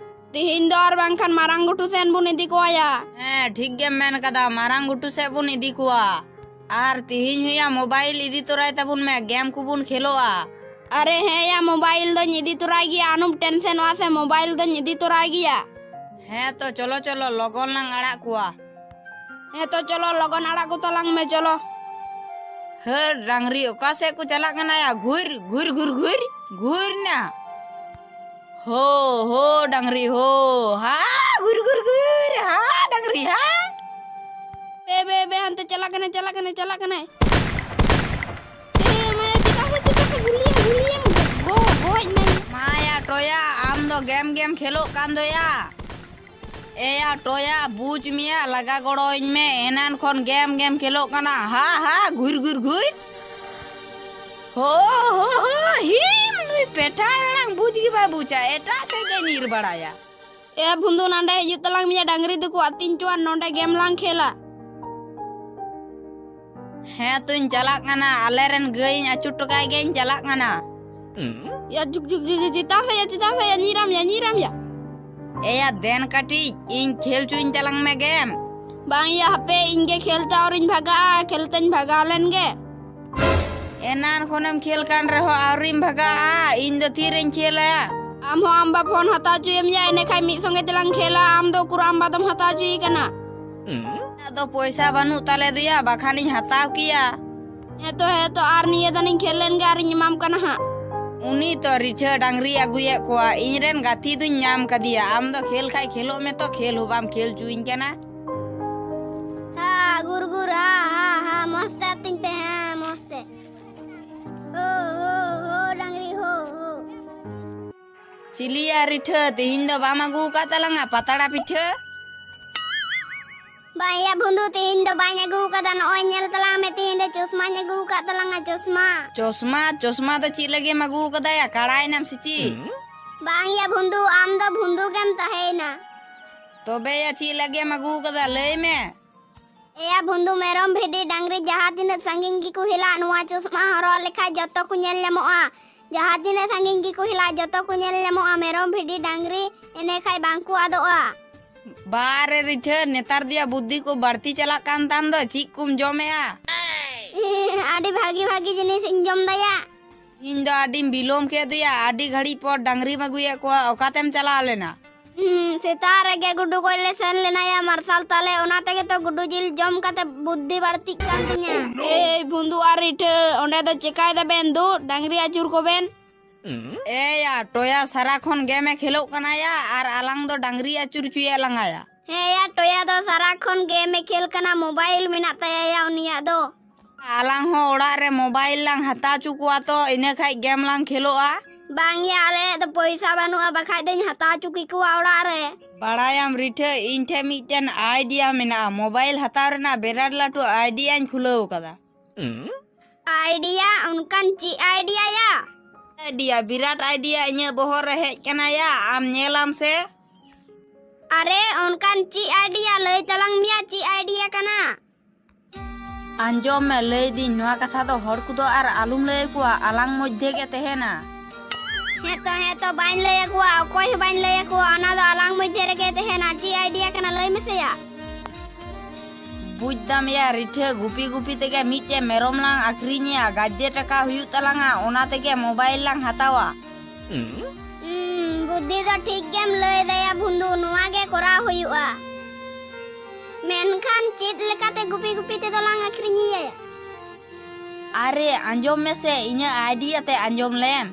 ᱛᱤᱦᱤᱧ ᱫᱚ ᱟᱨ ᱵᱟᱝᱠᱷᱟᱱ ᱢᱟᱨᱟᱝ ᱜᱷᱩᱴᱩ ᱥᱮᱱ ᱵᱚᱱ ᱤᱫᱤ ᱠᱚᱣᱟ ᱭᱟ᱾ ᱦᱮᱸ, ᱴᱷᱤᱠ ᱜᱮᱢ ᱢᱮᱱ ᱠᱟᱫᱟ, ᱢᱟᱨᱟᱝ ᱜᱷᱩᱴᱩ ᱥᱮᱫ ᱵᱚᱱ ᱤᱫᱤ ᱠᱚᱣᱟ᱾ ᱟᱨ ᱛᱤᱦᱤᱧ ᱦᱚᱸᱭᱟ ᱢᱳᱵᱟᱭᱤᱞ ᱤᱫᱤ ᱛᱚᱨᱟᱭ ᱛᱟᱵᱚᱱ ᱢᱮ, ᱜᱮᱢ ᱠᱚᱵᱚᱱ ᱠᱷᱮᱞᱳᱜᱼᱟ᱾ ᱟᱨᱮ ᱦᱮᱸᱭᱟ, ᱢᱳᱵᱟᱭᱤᱞ ᱫᱚᱧ ᱤᱫᱤ ᱛᱚᱨᱟᱭ ᱜᱮᱭᱟ, ᱟᱞᱚᱢ ᱴᱮᱱᱥᱮᱱᱚᱜᱼᱟ ᱥᱮ, ᱢᱳᱵᱟᱭᱤᱞ ᱫᱚᱧ ᱤᱫᱤ ᱛᱚᱨᱟᱭ ᱜᱮᱭᱟ᱾ ᱦᱮᱸ ᱛᱚ, ᱪᱚᱞᱚ ᱪᱚᱞᱚ, ᱞᱚᱜᱚᱱ ᱞᱟᱝ ᱟᱲᱟᱜ ᱠᱚᱣᱟ᱾ ᱦᱮᱸ ᱛᱚ, ᱪᱚᱞᱚ ᱞᱚᱜᱚᱱ ᱟᱲᱟᱜ ᱠᱚ ᱛᱟᱞᱟᱝ ᱢᱮ, ᱪᱚᱞᱚ᱾ ᱦᱟᱹᱨ, ᱰᱟᱝᱨᱤ ᱚᱠᱟ ᱥᱮᱫ ᱠᱚ ᱪᱟᱞᱟᱜ ᱠᱟᱱᱟ ᱭᱟ? ᱜᱷᱩᱨ, ᱜᱷᱩᱨ, ᱜᱷᱩᱨ, ᱜᱷᱩᱨ, ᱜᱷᱩᱨ ᱱᱟ᱾ ᱦᱳ, ᱦᱳ, ᱰᱟᱝᱨᱤ ᱦᱳ, ᱦᱟ, ᱜᱷᱩᱨ, ᱜᱷᱩᱨ, ᱜᱷᱩᱨ, ᱦᱟ, ᱰᱟᱝᱨᱤ ᱦᱟ᱾ ᱵᱮ, ᱵᱮ, ᱵᱮ, ᱦᱟᱱᱛᱮ ᱪᱟᱞᱟᱜ ᱠᱟᱱᱟᱭ, ᱪᱟᱞᱟᱜ ᱠᱟᱱᱟᱭ, ᱪᱟᱞᱟᱜ ᱠᱟᱱᱟᱭ᱾ ᱮ ᱢᱟᱭᱟ, ᱪᱮᱛᱟᱱ ᱥᱮᱫ, ᱪᱮᱛᱟᱱ ᱥᱮᱫ, ᱜᱩᱞᱤᱭᱮᱢ, ᱜᱩᱞᱤᱭᱮᱢ, ᱜᱚ-, ᱜᱚᱡ ᱱᱟᱭ᱾ ᱢᱟᱭᱟ ᱴᱚᱭᱟ, ᱟᱢ ᱫᱚ ᱜᱮᱢ ᱜᱮᱢ ᱠᱷᱮᱞᱳᱜ ᱠᱟᱱ ᱫᱚᱭᱟ᱾ ᱮᱭᱟ ᱴᱚᱭᱟ, ᱵᱩᱡᱽ ᱢᱮᱭᱟ, ᱞᱟᱜᱟ ᱜᱚᱲᱚᱧ ᱢᱮ, ᱮᱱᱟᱱ ᱠᱷᱚᱱ ᱜᱮᱢ ᱜᱮᱢ ᱠᱷᱮᱞᱳᱜ ᱠᱟᱱᱟ᱾ ᱦᱟ, ᱦᱟ, ᱜᱷᱩᱨ, ᱜᱷᱩᱨ, ᱜᱷᱩᱨ᱾ ᱦᱳ, ᱦᱳ, ᱦᱳ, ᱦᱤᱢ, ᱱᱩᱭ ᱯᱮᱴᱷᱟᱲ ᱟᱲᱟᱝ ᱵᱩᱡᱽ ᱜᱮ ᱵᱟᱭ ᱵᱩᱡᱟ, ᱮᱴᱟᱜ ᱥᱮᱫ ᱜᱮ ᱧᱤᱨ ᱵᱟᱲᱟᱭᱟ᱾ ᱮ ᱵᱷᱩᱸᱫᱩ, ᱱᱟᱸᱰᱮ ᱦᱤᱡᱩᱜ ᱛᱟᱞᱟᱝ ᱢᱮᱭᱟ, ᱰᱟᱝᱨᱤ ᱫᱚᱠᱚ ᱟᱹᱛᱤᱧ ᱪᱚᱣᱟᱱ, ᱱᱚᱸᱰᱮ ᱜᱮᱢ ᱞᱟᱝ ᱠᱷᱮᱞᱟ᱾ ᱦᱮᱸ ᱛᱚᱧ ᱪᱟᱞᱟᱜ ᱠᱟᱱᱟ, ᱟᱞᱮ ᱨᱮᱱ ᱜᱟᱹᱭᱤᱧ ᱟᱹᱪᱩᱨ ᱦᱚᱴᱚ ᱠᱟᱭ ᱜᱮᱧ ᱪᱟᱞᱟᱜ ᱠᱟᱱᱟ᱾ ᱭᱟ, ᱡᱷᱩᱠ, ᱡᱷᱩᱠ, ᱡᱷᱩᱠ, ᱡᱷᱩᱠ, ᱪᱮᱛᱟᱱ ᱥᱮᱫ ᱭᱟ, ᱪᱮᱛᱟᱱ ᱥᱮᱫ ᱭᱟ, ᱧᱤᱨᱟᱢ ᱭᱟ, ᱧᱤᱨᱟᱢ ᱭᱟ᱾ ᱮᱭᱟ, ᱫᱮᱱ ᱠᱟᱹᱴᱤᱡ, ᱤᱧ ᱠᱷᱮᱞ ᱪᱚᱧ ᱛᱟᱞᱟᱝ ᱢᱮ ᱜᱮᱢ᱾ ᱵᱟᱝ ᱭᱟ, ᱦᱟᱯᱮ, ᱤᱧ ᱜᱮ ᱠᱷᱮᱞ ᱛᱮ ᱟᱹᱣᱨᱤᱧ ᱵᱷᱟᱜᱟᱜᱼᱟ, ᱠᱷᱮᱞ ᱛᱮᱧ ᱵᱷᱟᱜᱟᱣ ᱞᱮᱱ ᱜᱮ᱾ ᱮᱱᱟᱱ ᱠᱷᱚᱱᱮᱢ ᱠᱷᱮᱞ ᱠᱟᱱ ᱨᱮᱦᱚᱸ ᱟᱹᱣᱨᱤᱢ ᱵᱷᱟᱜᱟᱜᱼᱟ, ᱤᱧ ᱫᱚ ᱛᱤᱨᱮᱧ ᱠᱷᱮᱞᱟ? ᱟᱢ ᱦᱚᱸ ᱟᱢ ᱵᱟ ᱯᱷᱳᱱ ᱦᱟᱛᱟᱣ ᱦᱚᱪᱚᱭᱮᱢ ᱭᱟ, ᱮᱱᱮ ᱠᱷᱟᱡ ᱢᱤᱫ ᱥᱚᱸᱜᱮ ᱛᱮᱞᱟᱝ ᱠᱷᱮᱞᱟ, ᱟᱢ ᱫᱚ ᱩᱠᱩᱨ ᱟᱢ ᱵᱟ ᱫᱚᱢ ᱦᱟᱛᱟᱣ ᱦᱚᱪᱚᱭᱮ ᱠᱟᱱᱟ? ᱟᱫᱚ ᱯᱚᱭᱥᱟ ᱵᱟᱹᱱᱩᱜ ᱛᱟᱞᱮ ᱫᱚᱭᱟ, ᱵᱟᱠᱷᱟᱱᱤᱧ ᱦᱟᱛᱟᱣ ᱠᱮᱭᱟ᱾ ᱦᱮᱸ ᱛᱚ, ᱦᱮᱸ ᱛᱚ, ᱟᱨ ᱱᱤᱭᱟᱹ ᱫᱟᱱᱤᱧ ᱠᱷᱮᱞ ᱞᱮᱱ ᱜᱮ, ᱟᱨᱤᱧ ᱮᱢᱟᱢ ᱠᱟᱱᱟ ᱦᱟᱸᱜ᱾ ᱩᱱᱤ ᱛᱚ ᱨᱤᱴᱷᱟᱹ ᱰᱟᱝᱨᱤ ᱟᱹᱜᱩᱭᱮᱫ ᱠᱚᱣᱟ, ᱤᱧ ᱨᱮᱱ ᱜᱟᱛᱮ ᱫᱚᱧ ᱧᱟᱢ ᱠᱟᱫᱮᱭᱟ᱾ ᱟᱢ ᱫᱚ ᱠᱷᱮᱞ ᱠᱷᱟᱡ ᱠᱷᱮᱞᱚᱜ ᱢᱮ ᱛᱚ, ᱠᱷᱮᱞ ᱦᱚᱸ ᱵᱟᱢ ᱠᱷᱮᱞ ᱦᱚᱪᱚᱧ ᱠᱟᱱᱟ᱾ ᱦᱟ, ᱜᱩᱨ ᱜᱩᱨ, ᱦᱟ, ᱦᱟ, ᱦᱟ, ᱢᱚᱡᱽ ᱛᱮ ᱟᱹᱛᱤᱧ ᱯᱮ, ᱦᱮᱸ, ᱢᱚᱡᱽ ᱛᱮ᱾ ᱦᱳ, ᱦᱳ, ᱦᱳ, ᱰᱟᱝᱨᱤ, ᱦᱳ, ᱦᱳ᱾ ᱪᱤᱞᱤᱭᱟ ᱨᱤᱴᱷᱟᱹ, ᱛᱮᱦᱮᱧ ᱫᱚ ᱵᱟᱢ ᱟᱹᱜᱩ ᱟᱠᱟᱫ ᱛᱟᱞᱟᱝᱟ ᱯᱟᱛᱲᱟ ᱯᱤᱴᱷᱟᱹ? ᱵᱟᱝ ᱭᱟ ᱵᱷᱩᱸᱫᱩ, ᱛᱮᱦᱮᱧ ᱫᱚ ᱵᱟᱹᱧ ᱟᱹᱜᱩ ᱟᱠᱟᱫᱟ᱾ ᱱᱚᱜᱼᱚᱭ ᱧᱮᱞ ᱛᱟᱞᱟᱝ ᱢᱮ, ᱛᱮᱦᱮᱧ ᱫᱚ ᱪᱚᱥᱢᱟᱧ ᱟᱹᱜᱩ ᱟᱠᱟᱫ ᱛᱟᱞᱟᱝᱟ, ᱪᱚᱥᱢᱟ᱾ ᱪᱚᱥᱢᱟ? ᱪᱚᱥᱢᱟ ᱫᱚ ᱪᱮᱫ ᱞᱟᱹᱜᱤᱫ ᱮᱢ ᱟᱹᱜᱩ ᱟᱠᱟᱫᱟ ᱭᱟ? ᱠᱟᱲᱟᱭᱮᱱᱟᱢ ᱥᱮ ᱪᱮᱫ? ᱵᱟᱝ ᱭᱟ ᱵᱷᱩᱸᱫᱩ, ᱟᱢ ᱫᱚ ᱵᱷᱩᱸᱫᱩ ᱜᱮᱢ ᱛᱟᱦᱮᱸᱭᱮᱱᱟ᱾ ᱛᱚᱵᱮ ᱭᱟ ᱪᱮᱫ ᱞᱟᱹᱜᱤᱫ ᱮᱢ ᱟᱹᱜᱩ ᱟᱠᱟᱫᱟ, ᱞᱟᱹᱭ ᱢᱮ᱾ ᱮᱭᱟ ᱵᱷᱩᱸᱫᱩ, ᱢᱮᱨᱚᱢ, ᱵᱷᱤᱰᱤ, ᱰᱟᱝᱨᱤ ᱡᱟᱦᱟᱸ ᱛᱤᱱᱟᱹᱜ ᱥᱟᱺᱜᱤᱧ ᱜᱮᱠᱚ ᱦᱮᱞᱟᱜ, ᱱᱚᱣᱟ ᱪᱚᱥᱢᱟ ᱦᱚᱨᱚᱜ ᱞᱮᱠᱷᱟᱡ ᱡᱚᱛᱚ ᱠᱚ ᱧᱮᱞ ᱧᱟᱢᱚᱜᱼᱟ᱾ ᱡᱟᱦᱟᱸ ᱛᱤᱱᱟᱹᱜ ᱥᱟᱺᱜᱤᱧ ᱜᱮᱠᱚ ᱦᱮᱞᱟᱜ, ᱡᱚᱛᱚ ᱠᱚ ᱧᱮᱞ ᱧᱟᱢᱚᱜᱼᱟ, ᱢᱮᱨᱚᱢ, ᱵᱷᱤᱰᱤ, ᱰᱟᱝᱨᱤ, ᱮᱱᱮ ᱠᱷᱟᱡ ᱵᱟᱝ ᱠᱚ ᱟᱫᱚᱜᱼᱟ᱾ ᱵᱟᱨᱮ ᱨᱤᱴᱷᱟᱹ, ᱱᱮᱛᱟᱨ ᱫᱚᱭᱟ ᱵᱩᱫᱽᱫᱷᱤ ᱠᱚ ᱵᱟᱹᱲᱛᱤ ᱪᱟᱞᱟᱜ ᱠᱟᱱ ᱛᱟᱢ ᱫᱚ, ᱪᱮᱫ ᱠᱚᱢ ᱡᱚᱢᱮᱜᱼᱟ? ᱟᱹᱰᱤ ᱵᱷᱟᱹᱜᱤ ᱵᱷᱟᱹᱜᱤ ᱡᱤᱱᱤᱥ ᱤᱧ ᱡᱚᱢ ᱫᱟᱭᱟ᱾ ᱤᱧ ᱫᱚ ᱟᱹᱰᱤᱢ ᱵᱤᱞᱚᱢ ᱠᱮᱫ ᱫᱚᱭᱟ, ᱟᱹᱰᱤ ᱜᱷᱟᱹᱲᱤᱡ ᱯᱚᱨ ᱰᱟᱝᱨᱤᱢ ᱟᱹᱜᱩᱭᱮᱫ ᱠᱚᱣᱟ, ᱚᱠᱟᱛᱮᱢ ᱪᱟᱞᱟᱣ ᱞᱮᱱᱟ? ᱦᱩᱸ, ᱥᱮᱛᱟᱜ ᱨᱮᱜᱮ ᱜᱩᱰᱩ ᱜᱚᱡ ᱞᱮ ᱥᱮᱱ ᱞᱮᱱᱟᱭᱟ ᱢᱟᱨᱥᱟᱞ ᱛᱟᱞᱮ, ᱚᱱᱟ ᱛᱮᱜᱮ ᱛᱚ ᱜᱩᱰᱩ ᱡᱤᱞ ᱡᱚᱢ ᱠᱟᱛᱮ ᱵᱩᱫᱽᱫᱷᱤ ᱵᱟᱹᱲᱛᱤᱜ ᱠᱟᱱ ᱛᱤᱧᱟ᱾ ᱮᱭ ᱵᱷᱩᱸᱫᱩ ᱟᱨ ᱨᱤᱴᱷᱟᱹ, ᱚᱸᱰᱮ ᱫᱚ ᱪᱮᱠᱟᱭ ᱫᱟᱵᱮᱱ ᱫᱩ? ᱰᱟᱝᱨᱤ ᱟᱹᱪᱩᱨ ᱠᱚᱵᱮᱱ᱾ ᱮᱭᱟ, ᱴᱚᱭᱟ ᱥᱟᱨᱟ ᱠᱷᱚᱱ ᱜᱮᱢᱮ ᱠᱷᱮᱞᱳᱜ ᱠᱟᱱᱟᱭᱟ ᱟᱨ ᱟᱞᱟᱝ ᱫᱚ ᱰᱟᱝᱨᱤ ᱟᱹᱪᱩᱨ ᱪᱚᱭᱮᱫ ᱞᱟᱝᱟᱭᱟ᱾ ᱦᱮᱸᱭᱟ, ᱴᱚᱭᱟ ᱫᱚ ᱥᱟᱨᱟ ᱠᱷᱚᱱ ᱜᱮᱢᱮ ᱠᱷᱮᱞ ᱠᱟᱱᱟ, ᱢᱳᱵᱟᱭᱤᱞ ᱢᱮᱱᱟᱜ ᱛᱟᱭᱟᱭᱟ ᱩᱱᱤᱭᱟᱜ ᱫᱚ᱾ ᱟᱞᱟᱝ ᱦᱚᱸ ᱚᱲᱟᱜ ᱨᱮ ᱢᱳᱵᱟᱭᱤᱞ ᱞᱟᱝ ᱦᱟᱛᱟᱣ ᱦᱚᱪᱚ ᱠᱚᱣᱟ ᱛᱚ, ᱤᱱᱟᱹ ᱠᱷᱟᱡ ᱜᱮᱢ ᱞᱟᱝ ᱠᱷᱮᱞᱳᱜᱼᱟ᱾ ᱵᱟᱝᱭᱟ, ᱟᱞᱮᱭᱟᱜ ᱫᱚ ᱯᱚᱭᱥᱟ ᱵᱟᱹᱱᱩᱜᱼᱟ, ᱵᱟᱠᱷᱟᱡ ᱫᱚᱧ ᱦᱟᱛᱟᱣ ᱦᱚᱪᱚ ᱠᱮᱠᱚᱣᱟ ᱚᱲᱟᱜ ᱨᱮ᱾ ᱵᱟᱲᱟᱭᱟᱢ ᱨᱤᱴᱷᱟᱹ, ᱤᱧ ᱴᱷᱮᱱ ᱢᱤᱫᱴᱮᱱ ᱟᱭᱰᱤᱭᱟ ᱢᱮᱱᱟᱜᱼᱟ, ᱢᱳᱵᱟᱭᱤᱞ ᱦᱟᱛᱟᱣ ᱨᱮᱱᱟᱜ ᱵᱤᱨᱟᱴ ᱞᱟᱹᱴᱩ ᱟᱭᱰᱤᱭᱟᱧ ᱠᱷᱩᱞᱟᱹᱣ ᱠᱟᱫᱟ᱾ ᱟᱭᱰᱤᱭᱟ? ᱚᱱᱠᱟᱱ ᱪᱮᱫ ᱟᱭᱰᱤᱭᱟ ᱭᱟ? ᱟᱭᱰᱤᱭᱟ, ᱵᱤᱨᱟᱴ ᱟᱭᱰᱤᱭᱟ ᱤᱧᱟᱹᱜ ᱵᱚᱦᱚᱜ ᱨᱮ ᱦᱮᱡ ᱠᱟᱱᱟ ᱭᱟ, ᱟᱢ ᱧᱮᱞᱟᱢ ᱥᱮ᱾ ᱟᱨᱮ, ᱚᱱᱠᱟᱱ ᱪᱮᱫ ᱟᱭᱰᱤᱭᱟ? ᱞᱟᱹᱭ ᱛᱟᱞᱟᱝ ᱢᱮᱭᱟ, ᱪᱮᱫ ᱟᱭᱰᱤᱭᱟ ᱠᱟᱱᱟ? ᱟᱸᱡᱚᱢ ᱢᱮ, ᱞᱟᱹᱭ ᱫᱤᱧ, ᱱᱚᱣᱟ ᱠᱟᱛᱷᱟ ᱫᱚ ᱦᱚᱲ ᱠᱚᱫᱚ ᱟᱨ ᱟᱞᱚᱢ ᱞᱟᱹᱭ ᱟᱠᱚᱣᱟ, ᱟᱞᱟᱝ ᱢᱚᱫᱽᱫᱷᱮ ᱜᱮ ᱛᱟᱦᱮᱱᱟ᱾ ᱦᱮᱸᱛᱚ, ᱦᱮᱸᱛᱚ, ᱵᱟᱹᱧ ᱞᱟᱹᱭ ᱟᱠᱚᱣᱟ, ᱚᱠᱚᱭ ᱦᱚᱸ ᱵᱟᱹᱧ ᱞᱟᱹᱭ ᱟᱠᱚᱣᱟ, ᱚᱱᱟ ᱫᱚ ᱟᱞᱟᱝ ᱢᱚᱫᱽᱫᱷᱮ ᱨᱮᱜᱮ ᱛᱟᱦᱮᱱᱟ᱾ ᱪᱮᱫ ᱟᱭᱰᱤᱭᱟ ᱠᱟᱱᱟ, ᱞᱟᱹᱭ ᱢᱮᱥᱮ ᱭᱟ᱾ ᱵᱩᱡᱽ ᱫᱟᱢ ᱭᱟ ᱨᱤᱴᱷᱟᱹ, ᱜᱩᱯᱤ ᱜᱩᱯᱤ ᱛᱮᱜᱮ ᱢᱤᱫᱴᱮᱡ ᱢᱮᱨᱚᱢ ᱞᱟᱝ ᱟᱠᱷᱨᱤᱧᱮᱭᱟ, ᱜᱟᱡᱫᱮ ᱴᱟᱠᱟ ᱦᱩᱭᱩᱜ ᱛᱟᱞᱟᱝᱟ, ᱚᱱᱟ ᱛᱮᱜᱮ ᱢᱳᱵᱟᱭᱤᱞ ᱞᱟᱝ ᱦᱟᱛᱟᱣᱟ᱾ ᱦᱩᱸ, ᱵᱩᱫᱽᱫᱷᱤ ᱫᱚ ᱴᱷᱤᱠ ᱜᱮᱢ ᱞᱟᱹᱭ ᱫᱟᱭᱟ ᱵᱷᱩᱸᱫᱩ, ᱱᱚᱣᱟ ᱜᱮ ᱠᱚᱨᱟᱣ ᱦᱩᱭᱩᱜᱼᱟ᱾ ᱢᱮᱱᱠᱷᱟᱱ ᱪᱮᱫ ᱞᱮᱠᱟᱛᱮ ᱜᱩᱯᱤ ᱜᱩᱯᱤ ᱛᱮᱫᱚ ᱞᱟᱝ ᱟᱠᱷᱨᱤᱧᱮᱭᱟ? ᱟᱨᱮ, ᱟᱸᱡᱚᱢ ᱢᱮᱥᱮ, ᱤᱧᱟᱹᱜ ᱟᱭᱰᱤᱭᱟ ᱛᱮ ᱟᱸᱡᱚᱢ ᱞᱮᱢ᱾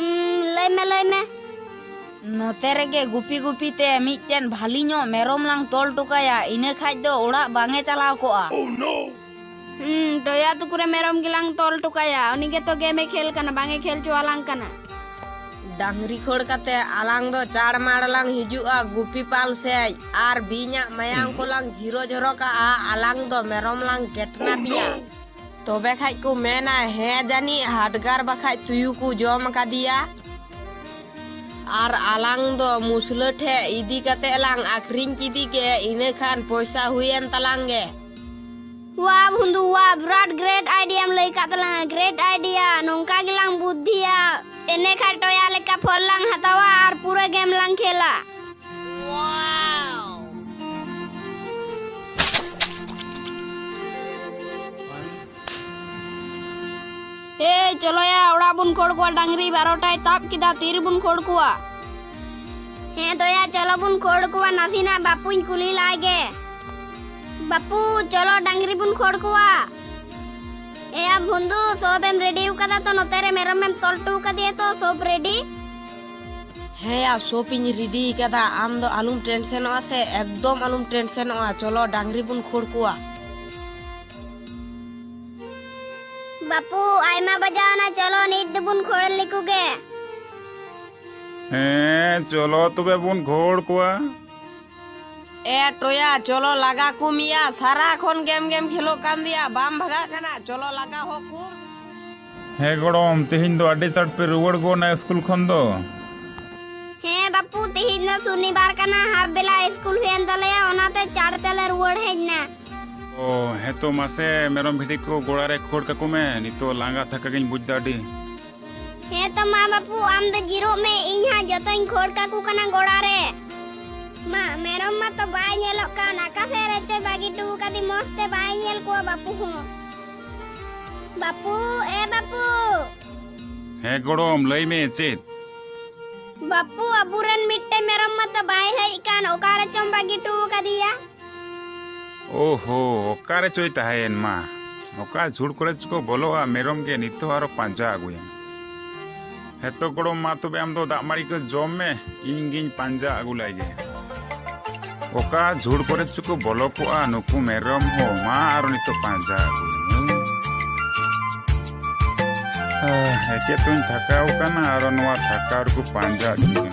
ᱩᱸ, ᱞᱟᱹᱭ ᱢᱮ, ᱞᱟᱹᱭ ᱢᱮ᱾ ᱱᱚᱛᱮ ᱨᱮᱜᱮ ᱜᱩᱯᱤ ᱜᱩᱯᱤ ᱛᱮ ᱢᱤᱫᱴᱮᱱ ᱵᱷᱟᱞᱤ ᱧᱚᱜ ᱢᱮᱨᱚᱢ ᱞᱟᱝ ᱛᱚᱞ ᱦᱚᱴᱚ ᱠᱟᱭᱟ, ᱤᱱᱟᱹ ᱠᱷᱟᱡ ᱫᱚ ᱚᱲᱟᱜ ᱵᱟᱝ ᱮ ᱪᱟᱞᱟᱣ ᱠᱚᱜᱼᱟ᱾ ᱦᱩᱸ, ᱴᱚᱭᱟ ᱛᱩᱠᱩ ᱨᱮ ᱢᱮᱨᱚᱢ ᱜᱮᱞᱟᱝ ᱛᱚᱞ ᱦᱚᱴᱚ ᱠᱟᱭᱟ, ᱩᱱᱤ ᱜᱮᱛᱚ ᱜᱮᱢᱮ ᱠᱷᱮᱞ ᱠᱟᱱᱟ, ᱵᱟᱝ ᱮ ᱠᱷᱮᱞ ᱦᱚᱪᱚ ᱟᱞᱟᱝ ᱠᱟᱱᱟ᱾ ᱰᱟᱝᱨᱤ ᱠᱷᱟᱹᱲ ᱠᱟᱛᱮ ᱟᱞᱟᱝ ᱫᱚ ᱪᱟᱲ ᱢᱟᱲ ᱞᱟᱝ ᱦᱤᱡᱩᱜᱼᱟ ᱜᱩᱯᱤ ᱯᱟᱞ ᱥᱮᱡ, ᱟᱨ ᱵᱤᱧᱟᱜ ᱢᱟᱭᱟᱝ ᱠᱚᱞᱟᱝ ᱡᱷᱤᱨᱚ ᱡᱷᱚᱨᱚ ᱠᱟᱜᱼᱟ, ᱟᱞᱟᱝ ᱫᱚ ᱢᱮᱨᱚᱢ ᱞᱟᱝ ᱜᱮᱴᱱᱟᱯᱮᱭᱟ᱾ ᱛᱚᱵᱮ ᱠᱷᱟᱡ ᱠᱚ ᱢᱮᱱᱟ, ᱦᱮᱸ ᱡᱟᱹᱱᱤᱡ ᱦᱟᱰᱜᱟᱨ ᱵᱟᱠᱷᱟᱡ ᱛᱩᱭᱩ ᱠᱚ ᱡᱚᱢ ᱟᱠᱟᱫᱮᱭᱟ᱾ ᱟᱨ ᱟᱞᱟᱝ ᱫᱚ ᱢᱩᱥᱞᱟᱹ ᱴᱷᱮᱡ ᱤᱫᱤ ᱠᱟᱛᱮ ᱞᱟᱝ ᱟᱠᱷᱨᱤᱧ ᱠᱮᱫᱮ ᱜᱮ, ᱤᱱᱟᱹ ᱠᱷᱟᱱ ᱯᱚᱭᱥᱟ ᱦᱩᱭᱮᱱ ᱛᱟᱞᱟᱝ ᱜᱮ᱾ ᱣᱟ ᱵᱷᱩᱸᱫᱩ ᱣᱟ, ᱵᱤᱨᱟᱴ great idea ᱮᱢ ᱞᱟᱹᱭ ᱠᱟᱫ ᱛᱟᱞᱟᱝᱟ, great idea᱾ ᱱᱚᱝᱠᱟ ᱜᱮᱞᱟᱝ ᱵᱩᱫᱽᱫᱷᱤᱭᱟ, ᱮᱱᱮ ᱠᱷᱟᱡ ᱴᱚᱭᱟ ᱞᱮᱠᱟ ᱯᱷᱚᱞ ᱞᱟᱝ ᱦᱟᱛᱟᱣᱟ ᱟᱨ ᱯᱩᱨᱟᱹ ᱜᱮᱢ ᱞᱟᱝ ᱠᱷᱮᱞᱟ᱾ ᱮ ᱪᱚᱞᱚᱭᱟ, ᱚᱲᱟᱜ ᱵᱚᱱ ᱠᱷᱳᱲ ᱠᱚᱣᱟ, ᱰᱟᱝᱨᱤ ᱵᱟᱨᱚᱴᱟᱭ ᱛᱟᱵ ᱠᱮᱫᱟ, ᱛᱤᱨᱮᱵᱚᱱ ᱠᱷᱳᱲ ᱠᱚᱣᱟ? ᱦᱮᱸ ᱫᱚᱭᱟ, ᱪᱚᱞᱚ ᱵᱚᱱ ᱠᱷᱳᱲ ᱠᱚᱣᱟ, ᱱᱟᱥᱮᱱᱟᱜ ᱵᱟᱯᱩᱧ ᱠᱩᱞᱤ ᱞᱟᱭ ᱜᱮ᱾ ᱵᱟᱯᱩ, ᱪᱚᱞᱚ ᱰᱟᱝᱨᱤ ᱵᱚᱱ ᱠᱷᱳᱲ ᱠᱚᱣᱟ᱾ ᱮᱭᱟ ᱵᱷᱩᱱᱫᱩ, ᱥᱚᱵ ᱮᱢ ᱨᱮᱰᱤ ᱟᱠᱟᱫᱟ ᱛᱚ? ᱱᱚᱛᱮ ᱨᱮ ᱢᱮᱨᱚᱢ ᱮᱢ ᱛᱚᱞ ᱦᱚᱴᱚ ᱟᱠᱟᱫᱮᱭᱟ ᱛᱚ, ᱥᱚᱵ ᱨᱮᱰᱤ? ᱦᱮᱸ ᱭᱟ, ᱥᱚᱵ ᱤᱧ ᱨᱮᱰᱤ ᱟᱠᱟᱫᱟ, ᱟᱢ ᱫᱚ ᱟᱞᱚᱢ ᱴᱮᱱᱥᱮᱱᱚᱜᱼᱟ ᱥᱮ, ᱮᱠᱫᱚᱢ ᱟᱞᱚᱢ ᱴᱮᱱᱥᱮᱱᱚᱜᱼᱟ᱾ ᱪᱚᱞᱚ ᱰᱟᱝᱨᱤ ᱵᱚᱱ ᱠᱷᱳᱲ ᱠᱚᱣᱟ᱾ ᱵᱟᱯᱩ, ᱟᱭᱢᱟ ᱵᱟᱡᱟᱣ ᱮᱱᱟ, ᱪᱚᱞᱚ ᱱᱤᱛ ᱫᱚᱵᱚᱱ ᱠᱷᱳᱲ ᱞᱮᱠᱚ ᱜᱮ᱾ ᱦᱮᱸ, ᱪᱚᱞᱚ ᱛᱚᱵᱮ ᱵᱚᱱ ᱠᱷᱳᱲ ᱠᱚᱣᱟ᱾ ᱮ ᱴᱚᱭᱟ, ᱪᱚᱞᱚ ᱞᱟᱜᱟ ᱠᱚᱢ ᱭᱟ, ᱥᱟᱨᱟ ᱠᱷᱚᱱ ᱜᱮᱢ ᱜᱮᱢ ᱠᱷᱮᱞᱳᱜ ᱠᱟᱱ ᱫᱚᱭᱟ, ᱵᱟᱢ ᱵᱷᱟᱜᱟᱜ ᱠᱟᱱᱟ, ᱪᱚᱞᱚ ᱞᱟᱜᱟ ᱦᱚ ᱠᱚᱢ᱾ ᱦᱮᱸ ᱜᱚᱲᱚᱢ, ᱛᱮᱦᱮᱧ ᱫᱚ ᱟᱹᱰᱤ ᱪᱟᱲ ᱯᱮ ᱨᱩᱣᱟᱹᱲ ᱜᱚᱫ ᱱᱟ ᱥᱠᱩᱞ ᱠᱷᱚᱱ ᱫᱚ᱾ ᱦᱮᱸ ᱵᱟᱯᱩ, ᱛᱮᱦᱮᱧ ᱫᱚ ᱥᱚᱱᱤᱵᱟᱨ ᱠᱟᱱᱟ, ᱦᱟᱯ ᱵᱮᱞᱟ ᱥᱠᱩᱞ ᱦᱩᱭᱮᱱ ᱛᱟᱞᱮᱭᱟ, ᱚᱱᱟᱛᱮ ᱪᱟᱲ ᱛᱮᱞᱮ ᱨᱩᱣᱟᱹᱲ ᱦᱮᱡ ᱱᱟ᱾ ᱚ, ᱦᱮᱸ ᱛᱚ, ᱢᱟᱥᱮ ᱢᱮᱨᱚᱢ ᱵᱷᱤᱰᱤ ᱠᱚ ᱜᱚᱲᱟ ᱨᱮ ᱠᱷᱳᱲ ᱠᱟᱠᱚ ᱢᱮ, ᱱᱤᱛᱚᱜ ᱞᱟᱸᱜᱟ ᱛᱷᱟᱠᱟ ᱜᱤᱧ ᱵᱩᱡᱽ ᱫᱟ ᱟᱹᱰᱤ᱾ ᱦᱮᱸ ᱛᱚ ᱢᱟ ᱵᱟᱯᱩ, ᱟᱢ ᱫᱚ ᱡᱤᱨᱟᱹᱜ ᱢᱮ, ᱤᱧ ᱦᱟᱸᱜ ᱡᱚᱛᱚᱧ ᱠᱷᱳᱲ ᱠᱟᱠᱚ ᱠᱟᱱᱟ ᱜᱚᱲᱟ ᱨᱮ᱾ ᱢᱟ, ᱢᱮᱨᱚᱢ ᱢᱟ ᱛᱚ ᱵᱟᱭ ᱧᱮᱞᱚᱜ ᱠᱟᱱ, ᱚᱠᱟ ᱥᱮᱫ ᱨᱮᱪᱚᱭ ᱵᱟᱹᱜᱤ ᱦᱚᱴᱚ ᱟᱠᱟᱫᱮ, ᱢᱚᱸᱡᱽ ᱛᱮ ᱵᱟᱭ ᱧᱮᱞ ᱠᱚᱣᱟ ᱵᱟᱯᱩ ᱦᱚᱸ᱾ ᱵᱟᱯᱩ, ᱮ ᱵᱟᱯᱩ᱾ ᱦᱮᱸ ᱜᱚᱲᱚᱢ, ᱞᱟᱹᱭ ᱢᱮ ᱪᱮᱫ? ᱵᱟᱯᱩ, ᱟᱵᱚᱨᱮᱱ ᱢᱤᱫᱴᱮᱱ ᱢᱮᱨᱚᱢ ᱢᱟ ᱛᱚ ᱵᱟᱭ ᱦᱮᱡ ᱠᱟᱱ, ᱚᱠᱟ ᱨᱮᱪᱚᱢ ᱵᱟᱹᱜᱤ ᱦᱚᱴᱚ ᱟᱠᱟᱫᱮᱭᱟ? ᱳᱦᱳ, ᱚᱠᱟ ᱨᱮᱪᱚᱭ ᱛᱟᱦᱮᱸᱭᱮᱱ ᱢᱟ? ᱚᱠᱟ ᱡᱷᱩᱲ ᱠᱚᱨᱮ ᱪᱚᱠᱚ ᱵᱚᱞᱚᱜᱼᱟ, ᱢᱮᱨᱚᱢ ᱜᱮ ᱱᱤᱛᱚᱜ ᱟᱨᱚ ᱯᱟᱸᱡᱟ ᱟᱹᱜᱩᱭᱮᱢ᱾ ᱦᱮᱸᱛᱚ ᱜᱚᱲᱚᱢ, ᱢᱟ ᱛᱚᱵᱮ ᱟᱢ ᱫᱚ ᱫᱟᱜ ᱢᱟᱹᱲᱤ ᱠᱚ ᱡᱚᱢ ᱢᱮ, ᱤᱧ ᱜᱤᱧ ᱯᱟᱸᱡᱟ ᱟᱹᱜᱩ ᱞᱟᱭ ᱜᱮ᱾ ᱚᱠᱟ ᱡᱷᱩᱲ ᱠᱚᱨᱮ ᱪᱚᱠᱚ ᱵᱚᱞᱚ ᱠᱚᱜᱼᱟ ᱱᱩᱠᱩ ᱢᱮᱨᱚᱢ ᱦᱚᱸ, ᱢᱟ ᱟᱨᱚ ᱱᱤᱛᱚᱜ ᱯᱟᱸᱡᱟ ᱟᱹᱜᱩᱭᱮᱢ᱾ ᱦᱮᱸ᱾ ᱟᱦ, ᱮᱠᱮ ᱛᱚᱧ ᱛᱷᱟᱠᱟᱣ ᱠᱟᱱᱟ, ᱟᱨᱚ ᱱᱚᱣᱟ ᱛᱷᱟᱠᱟᱣ ᱨᱮᱠᱚ ᱯᱟᱸᱡᱟ ᱦᱚᱪᱚᱧᱟ᱾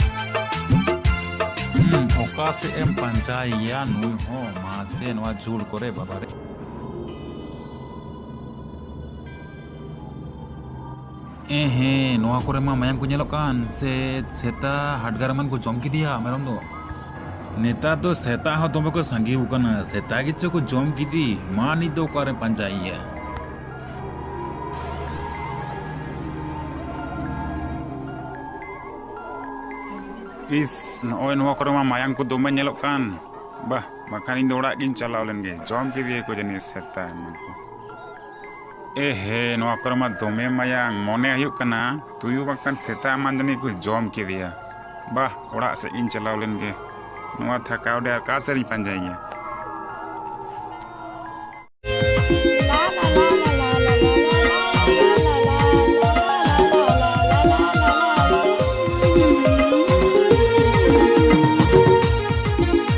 ᱦᱩᱸ, ᱚᱠᱟ ᱥᱮᱫ ᱮᱢ ᱯᱟᱸᱡᱟᱭᱮᱭᱟ ᱱᱩᱭ ᱦᱚᱸ? ᱢᱟᱥᱮ ᱱᱚᱣᱟ ᱡᱷᱩᱲ ᱠᱚᱨᱮ, ᱵᱟᱵᱟ ᱨᱮ᱾ ᱮ ᱦᱮᱸ, ᱱᱚᱣᱟ ᱠᱚᱨᱮ ᱢᱟ ᱢᱟᱭᱟᱝ ᱠᱚ ᱧᱮᱞᱚᱜ ᱠᱟᱱ᱾ ᱥᱮ ᱥᱮᱛᱟ ᱦᱟᱰᱜᱟᱨ ᱮᱢᱟᱱ ᱠᱚ ᱡᱚᱢ ᱠᱮᱫᱮᱭᱟ ᱢᱮᱨᱚᱢ ᱫᱚ? ᱱᱮᱛᱟᱨ ᱫᱚ ᱥᱮᱛᱟ ᱦᱚᱸ ᱫᱚᱢᱮ ᱠᱚ ᱥᱟᱸᱜᱮ ᱟᱠᱟᱱᱟ᱾ ᱥᱮᱛᱟ ᱜᱮᱪᱚ ᱠᱚ ᱡᱚᱢ ᱠᱮᱫᱮ᱾ ᱢᱟ, ᱱᱤᱛ ᱫᱚ ᱚᱠᱟᱨᱮ ᱯᱟᱸᱡᱟᱭᱮᱭᱟ? ᱤᱥ, ᱱᱚᱜᱼᱚᱭ ᱱᱚᱣᱟ ᱠᱚᱨᱮ ᱢᱟ ᱢᱟᱭᱟᱝ ᱠᱚ ᱫᱚᱢᱮ ᱧᱮᱞᱚᱜ ᱠᱟᱱ᱾ ᱵᱟᱦ, ᱵᱟᱠᱷᱟᱱ ᱤᱧ ᱫᱚ ᱚᱲᱟᱜ ᱜᱤᱧ ᱪᱟᱞᱟᱣ ᱞᱮᱱ ᱜᱮ᱾ ᱡᱚᱢ ᱠᱮᱫᱮᱭᱟ ᱠᱚ ᱡᱟᱹᱱᱤᱡ ᱥᱮᱛᱟ ᱮᱢᱟᱱ ᱠᱚ᱾ ᱮ ᱦᱮ, ᱱᱚᱣᱟ ᱠᱚᱨᱮ ᱢᱟ ᱫᱚᱢᱮ ᱢᱟᱭᱟᱝ᱾ ᱢᱚᱱᱮ ᱦᱩᱭᱩᱜ ᱠᱟᱱᱟ ᱛᱩᱭᱩ ᱵᱟᱝᱠᱷᱟᱱ ᱥᱮᱛᱟ ᱮᱢᱟᱱ ᱡᱟᱹᱱᱤᱡ ᱠᱚ ᱡᱚᱢ ᱠᱮᱫᱮᱭᱟ᱾ ᱵᱟᱦ, ᱚᱲᱟᱜ ᱥᱮᱫ ᱤᱧ ᱪᱟᱞᱟᱣ ᱞᱮᱱ ᱜᱮ᱾ ᱱᱚᱣᱟ ᱛᱷᱟᱠᱟᱣ ᱰᱮ ᱟᱨ ᱚᱠᱟ ᱥᱮᱫ ᱨᱤᱧ ᱯᱟᱸᱡᱟᱭᱮᱭᱟ?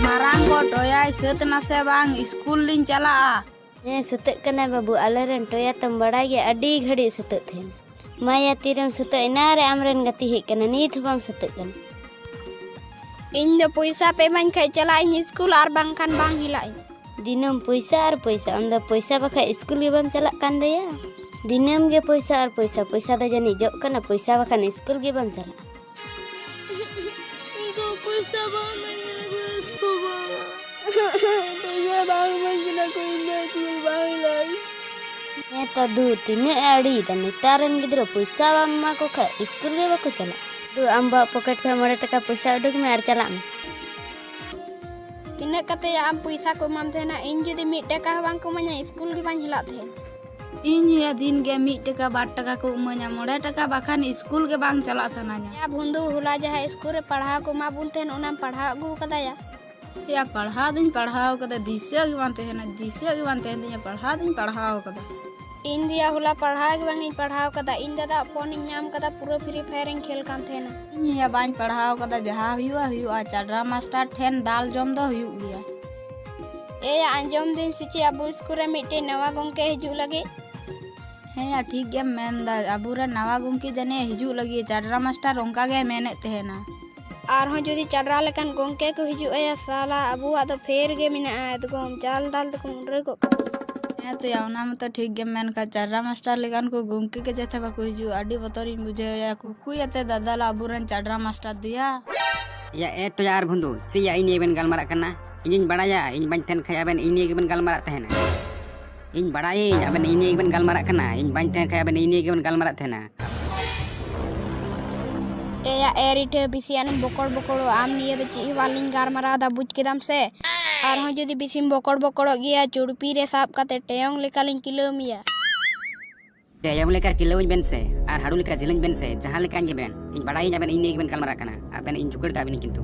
ᱢᱟᱨᱟᱝ ᱜᱚ ᱴᱚᱭᱟᱭ ᱥᱟᱹᱛ ᱱᱟᱥᱮ ᱵᱟᱝ, ᱤᱥᱠᱩᱞ ᱞᱤᱧ ᱪᱟᱞᱟᱜᱼᱟ᱾ ᱦᱮᱸ, ᱥᱟᱹᱛᱟᱹᱜ ᱠᱟᱱᱟᱭ ᱵᱟᱹᱵᱩ᱾ ᱟᱞᱮᱨᱮᱱ ᱴᱚᱭᱟ ᱛᱚᱢ ᱵᱟᱲᱟᱭ ᱜᱮᱭᱟ, ᱟᱹᱰᱤ ᱜᱷᱟᱹᱲᱤᱡ ᱥᱟᱹᱛᱟᱹᱜ ᱛᱟᱦᱮᱱ᱾ ᱢᱟᱭᱟ, ᱛᱤᱨᱮᱢ ᱥᱟᱹᱛᱟᱹᱜ? ᱮᱱᱟᱝ ᱨᱮ ᱟᱢᱨᱮᱱ ᱜᱟᱛᱮ ᱦᱮᱡ ᱠᱟᱱᱟ, ᱱᱤᱛ ᱦᱚᱸ ᱵᱟᱢ ᱥᱟᱹᱛᱟᱹᱜ ᱠᱟᱱᱟ᱾ ᱤᱧ ᱫᱚ ᱯᱚᱭᱥᱟ ᱯᱮ ᱤᱢᱟᱹᱧ ᱠᱷᱟᱡ ᱪᱟᱞᱟᱜ ᱟᱹᱧ ᱤᱥᱠᱩᱞ, ᱟᱨ ᱵᱟᱝᱠᱷᱟᱱ ᱵᱟᱝ ᱦᱤᱞᱟᱜ ᱤᱧ᱾ ᱫᱤᱱᱟᱹᱢ ᱯᱚᱭᱥᱟ ᱟᱨ ᱯᱚᱭᱥᱟ, ᱟᱢ ᱫᱚ ᱯᱚᱭᱥᱟ ᱵᱟᱠᱷᱟᱡ ᱤᱥᱠᱩᱞ ᱜᱮ ᱵᱟᱢ ᱪᱟᱞᱟᱜ ᱠᱟᱱ ᱫᱚᱭᱟ᱾ ᱫᱤᱱᱟᱹᱢ ᱜᱮ ᱯᱚᱭᱥᱟ ᱟᱨ ᱯᱚᱭᱥᱟ, ᱯᱚᱭᱥᱟ ᱫᱚ ᱡᱟᱹᱱᱤᱡ ᱡᱚᱜ ᱠᱟᱱᱟ, ᱯᱚᱭᱥᱟ ᱵᱟᱠᱷᱟᱱ ᱤᱥᱠᱩᱞ ᱜᱮ ᱵᱟᱢ ᱪᱟᱞᱟᱜᱼᱟ᱾ ᱤᱧ ᱫᱚ ᱯᱚᱭᱥᱟ ᱵᱟᱝ ᱤᱢᱟᱹᱧ ᱠᱟᱱᱟ ᱠᱚ ᱤᱥᱠᱩᱞ ᱵᱟᱝ᱾ ᱯᱚᱭᱥᱟ ᱵᱟᱝ ᱤᱢᱟᱹᱧ ᱠᱟᱱᱟ ᱠᱚ, ᱤᱧ ᱫᱚ ᱤᱥᱠᱩᱞ ᱵᱟᱝ ᱦᱤᱞᱟᱹᱧ᱾ ᱦᱮᱸ ᱛᱚ ᱫᱩ, ᱛᱤᱱᱟᱹᱜ ᱮ ᱟᱲᱤᱭᱮᱫᱟ᱾ ᱱᱮᱛᱟᱨ ᱨᱮᱱ ᱜᱤᱫᱽᱨᱟᱹ ᱯᱚᱭᱥᱟ ᱵᱟᱢ ᱮᱢᱟ ᱠᱚ ᱠᱷᱟᱡ ᱤᱥᱠᱩᱞ ᱜᱮ ᱵᱟᱠᱚ ᱪᱟᱞᱟᱜᱼᱟ᱾ ᱫᱩ, ᱟᱢ ᱵᱟᱵᱟᱜ ᱯᱚᱠᱮᱴ ᱠᱷᱚᱱ ᱢᱚᱬᱮ ᱴᱟᱠᱟ ᱯᱚᱭᱥᱟ ᱩᱰᱩᱠ ᱢᱮ ᱟᱨ ᱪᱟᱞᱟᱜ ᱢᱮ᱾ ᱛᱤᱱᱟᱹᱜ ᱠᱟᱛᱮ ᱭᱟ ᱟᱢ ᱯᱚᱭᱥᱟ ᱠᱚ ᱮᱢᱟᱢ ᱛᱟᱦᱮᱱᱟ? ᱤᱧ ᱡᱩᱫᱤ ᱢᱤᱫ ᱴᱟᱠᱟ ᱦᱚᱸ ᱵᱟᱝ ᱠᱚ ᱤᱢᱟᱹᱧᱟ, ᱤᱥᱠᱩᱞ ᱜᱮ ᱵᱟᱹᱧ ᱦᱤᱞᱟᱜ ᱛᱟᱦᱮᱱ᱾ ᱤᱧ ᱦᱚᱸᱭᱟ ᱫᱤᱱ ᱜᱮ ᱢᱤᱫ ᱴᱟᱠᱟ ᱵᱟᱨ ᱴᱟᱠᱟ ᱠᱚ ᱤᱢᱟᱹᱧᱟ, ᱢᱚᱬᱮ ᱴᱟᱠᱟ ᱵᱟᱠᱷᱟᱱ ᱤᱥᱠᱩᱞ ᱜᱮ ᱵᱟᱝ ᱪᱟᱞᱟᱜ ᱥᱟᱱᱟᱧᱟ᱾ ᱭᱟ ᱵᱷᱩᱱᱫᱩ, ᱦᱚᱞᱟ ᱡᱟᱦᱟᱸ ᱤᱥᱠᱩᱞ ᱨᱮ ᱯᱟᱲᱦᱟᱣ ᱠᱚ ᱮᱢᱟ ᱵᱚᱱ ᱛᱟᱦᱮᱱ, ᱚᱱᱟᱢ ᱯᱟᱲᱦᱟᱣ ᱟᱹᱜᱩ ᱠᱟᱫᱟ ᱭᱟ? ᱭᱟ, ᱯᱟᱲᱦᱟᱣ ᱫᱩᱧ ᱯᱟᱲᱦᱟᱣ ᱠᱟᱫᱟ, ᱫᱤᱥᱟᱹ ᱜᱮ ᱵᱟᱝ ᱛᱟᱦᱮᱱᱟ, ᱫᱤᱥᱟᱹ ᱜᱮ ᱵᱟᱝ ᱛᱟᱦᱮᱱ ᱛᱤᱧᱟ, ᱯᱟᱲᱦᱟᱣ ᱫᱩᱧ ᱯᱟᱲᱦᱟᱣ ᱠᱟᱫᱟ᱾ ᱤᱧ ᱫᱚᱭᱟ ᱦᱚᱞᱟ ᱯᱟᱲᱦᱟᱣ ᱜᱮ ᱵᱟᱝ ᱤᱧ ᱯᱟᱲᱦᱟᱣ ᱠᱟᱫᱟ᱾ ᱤᱧ ᱫᱟᱫᱟᱣᱟᱜ ᱯᱷᱳᱱ ᱤᱧ ᱧᱟᱢ ᱠᱟᱫᱟ, ᱯᱩᱨᱟᱹ ᱯᱷᱨᱤ ᱯᱷᱟᱭᱟᱨ ᱤᱧ ᱠᱷᱮᱞ ᱠᱟᱱ ᱛᱟᱦᱮᱱᱟ᱾ ᱤᱧ ᱦᱚᱸᱭᱟ ᱵᱟᱹᱧ ᱯᱟᱲᱦᱟᱣ ᱠᱟᱫᱟ, ᱡᱟᱦᱟᱸ ᱦᱩᱭᱩᱜᱼᱟ ᱦᱩᱭᱩᱜᱼᱟ, ᱪᱟᱰᱨᱟ ᱢᱟᱥᱴᱟᱨ ᱴᱷᱮᱱ ᱫᱟᱞ ᱡᱚᱢ ᱫᱚ ᱦᱩᱭᱩᱜ ᱜᱮᱭᱟ᱾ ᱮᱭᱟ, ᱟᱸᱡᱚᱢ ᱫᱟᱹᱧ ᱥᱮ ᱪᱮᱫ ᱟᱵᱚ ᱤᱥᱠᱩᱞ ᱨᱮ ᱢᱤᱫᱴᱮᱱ ᱱᱟᱣᱟ ᱜᱚᱝᱠᱮ ᱦᱤᱡᱩᱜ ᱞᱟᱹᱜᱤᱫ? ᱦᱮᱸᱭᱟ, ᱴᱷᱤᱠ ᱜᱮᱢ ᱢᱮᱱᱫᱟ, ᱟᱵᱚᱨᱮᱱ ᱱᱟᱣᱟ ᱜᱚᱝᱠᱮ ᱡᱟᱹᱱᱤᱡ ᱦᱤᱡᱩᱜ ᱞᱟᱹᱜᱤᱫ, ᱪᱟᱰᱨᱟ ᱢᱟᱥᱴᱟᱨ ᱚᱱᱠᱟ ᱜᱮᱭ ᱢᱮᱱᱮᱫ ᱛᱟᱦᱮᱱᱟ᱾ ᱟᱨᱦᱚᱸ ᱡᱩᱫᱤ ᱪᱟᱰᱨᱟ ᱞᱮᱠᱟᱱ ᱜᱚᱝᱠᱮ ᱠᱚ ᱦᱤᱡᱩᱜ ᱟᱭᱟ, ᱥᱟᱞᱟ ᱟᱵᱚᱣᱟᱜ ᱫᱚ ᱯᱷᱮᱨ ᱜᱮ ᱢᱮᱱᱟᱜᱼᱟ, ᱮᱠᱫᱚᱢ ᱪᱟᱞ ᱫᱟᱞ ᱛᱮᱠᱚ ᱢᱩᱰᱨᱟᱹ ᱠᱚᱜ ᱠᱟᱱᱟ᱾ ᱦᱮᱸ ᱛᱚᱭᱟ, ᱚᱱᱟ ᱢᱟᱛᱚ ᱴᱷᱤᱠ ᱜᱮᱢ ᱢᱮᱱ ᱠᱷᱟᱡ, ᱪᱟᱰᱨᱟ ᱢᱟᱥᱴᱟᱨ ᱞᱮᱠᱟᱱ ᱠᱚ ᱜᱚᱝᱠᱮ ᱜᱮ ᱡᱟᱛᱮ ᱵᱟᱠᱚ ᱦᱤᱡᱩᱜᱼᱟ, ᱟᱹᱰᱤ ᱵᱚᱛᱚᱨᱤᱧ ᱵᱩᱡᱷᱟᱹᱣᱮᱫᱼᱟ᱾ ᱠᱩᱠᱩᱭ ᱟᱛᱮ ᱫᱟᱫᱟᱞᱟ ᱟᱵᱚᱨᱮᱱ ᱪᱟᱰᱨᱟ ᱢᱟᱥᱴᱟᱨ ᱫᱚᱭᱟ᱾ ᱭᱟ ᱮ ᱴᱚᱭᱟ ᱟᱨ ᱵᱷᱩᱸᱫᱩ, ᱪᱮᱫ ᱭᱟ ᱤᱧ ᱱᱤᱭᱟᱹ ᱵᱮᱱ ᱜᱟᱞᱢᱟᱨᱟᱜ ᱠᱟᱱᱟ? ᱤᱧᱤᱧ ᱵᱟᱲᱟᱭᱟ, ᱤᱧ ᱵᱟᱹᱧ ᱛᱟᱦᱮᱱ ᱠᱷᱟᱡ ᱟᱵᱮᱱ ᱤᱧ ᱱᱤᱭᱟᱹ ᱜᱮᱵᱮᱱ ᱜᱟᱞᱢᱟᱨᱟᱜ ᱛᱟᱦᱮᱱᱟ᱾ ᱤᱧ ᱵᱟᱲᱟᱭᱟᱹᱧ ᱟᱵᱮᱱ ᱤᱧ ᱱᱤᱭᱟᱹ ᱜᱮᱵᱮᱱ ᱜᱟᱞᱢᱟᱨᱟᱜ ᱠᱟᱱᱟ, ᱤᱧ ᱵᱟᱹᱧ ᱛᱟᱦᱮᱱ ᱠᱷᱟᱡ ᱟᱵᱮᱱ ᱤᱧ ᱱᱤᱭᱟᱹ ᱜᱮᱵᱮᱱ ᱜᱟᱞᱢᱟᱨᱟᱜ ᱛᱟᱦᱮᱱᱟ᱾ ᱮᱭᱟ ᱮ ᱨᱤᱴᱷᱟᱹ, ᱵᱮᱥᱤ ᱟᱞᱚᱢ ᱵᱚᱠᱚᱲ ᱵᱚᱠᱚᱲᱚᱜ, ᱟᱢ ᱱᱤᱭᱟᱹ ᱫᱚ ᱪᱮᱫ ᱦᱚᱸ ᱵᱟᱝᱞᱤᱧ ᱜᱟᱞᱢᱟᱨᱟᱣ ᱮᱫᱟ, ᱵᱩᱡᱽ ᱠᱮᱫᱟᱢ ᱥᱮ? ᱟᱨᱦᱚᱸ ᱡᱩᱫᱤ ᱵᱮᱥᱤᱢ ᱵᱚᱠᱚᱲ ᱵᱚᱠᱚᱲᱚᱜ ᱜᱮᱭᱟ, ᱪᱩᱲᱯᱤ ᱨᱮ ᱥᱟᱵ ᱠᱟᱛᱮ ᱴᱮᱭᱚᱝ ᱞᱮᱠᱟᱞᱤᱧ ᱠᱤᱞᱟᱹᱣ ᱢᱮᱭᱟ᱾ ᱮᱭᱚᱝ ᱞᱮᱠᱟ ᱠᱤᱞᱟᱹᱣᱟᱹᱧ ᱵᱮᱱ ᱥᱮ ᱟᱨ ᱦᱟᱹᱲᱩ ᱞᱮᱠᱟ ᱡᱷᱤᱞᱟᱹᱧ ᱵᱮᱱ ᱥᱮ, ᱡᱟᱦᱟᱸ ᱞᱮᱠᱟᱧ ᱜᱮ ᱵᱮᱱ, ᱤᱧ ᱵᱟᱲᱟᱭᱟᱹᱧ ᱟᱵᱮᱱ ᱤᱧ ᱱᱤᱭᱮ ᱜᱮᱵᱮᱱ ᱜᱟᱞᱢᱟᱨᱟᱜ ᱠᱟᱱᱟ᱾ ᱟᱵᱮᱱ ᱤᱧ ᱪᱩᱠᱟᱹᱲ ᱠᱟᱜ ᱵᱮᱱᱟᱹᱧ ᱠᱤᱱᱛᱩ᱾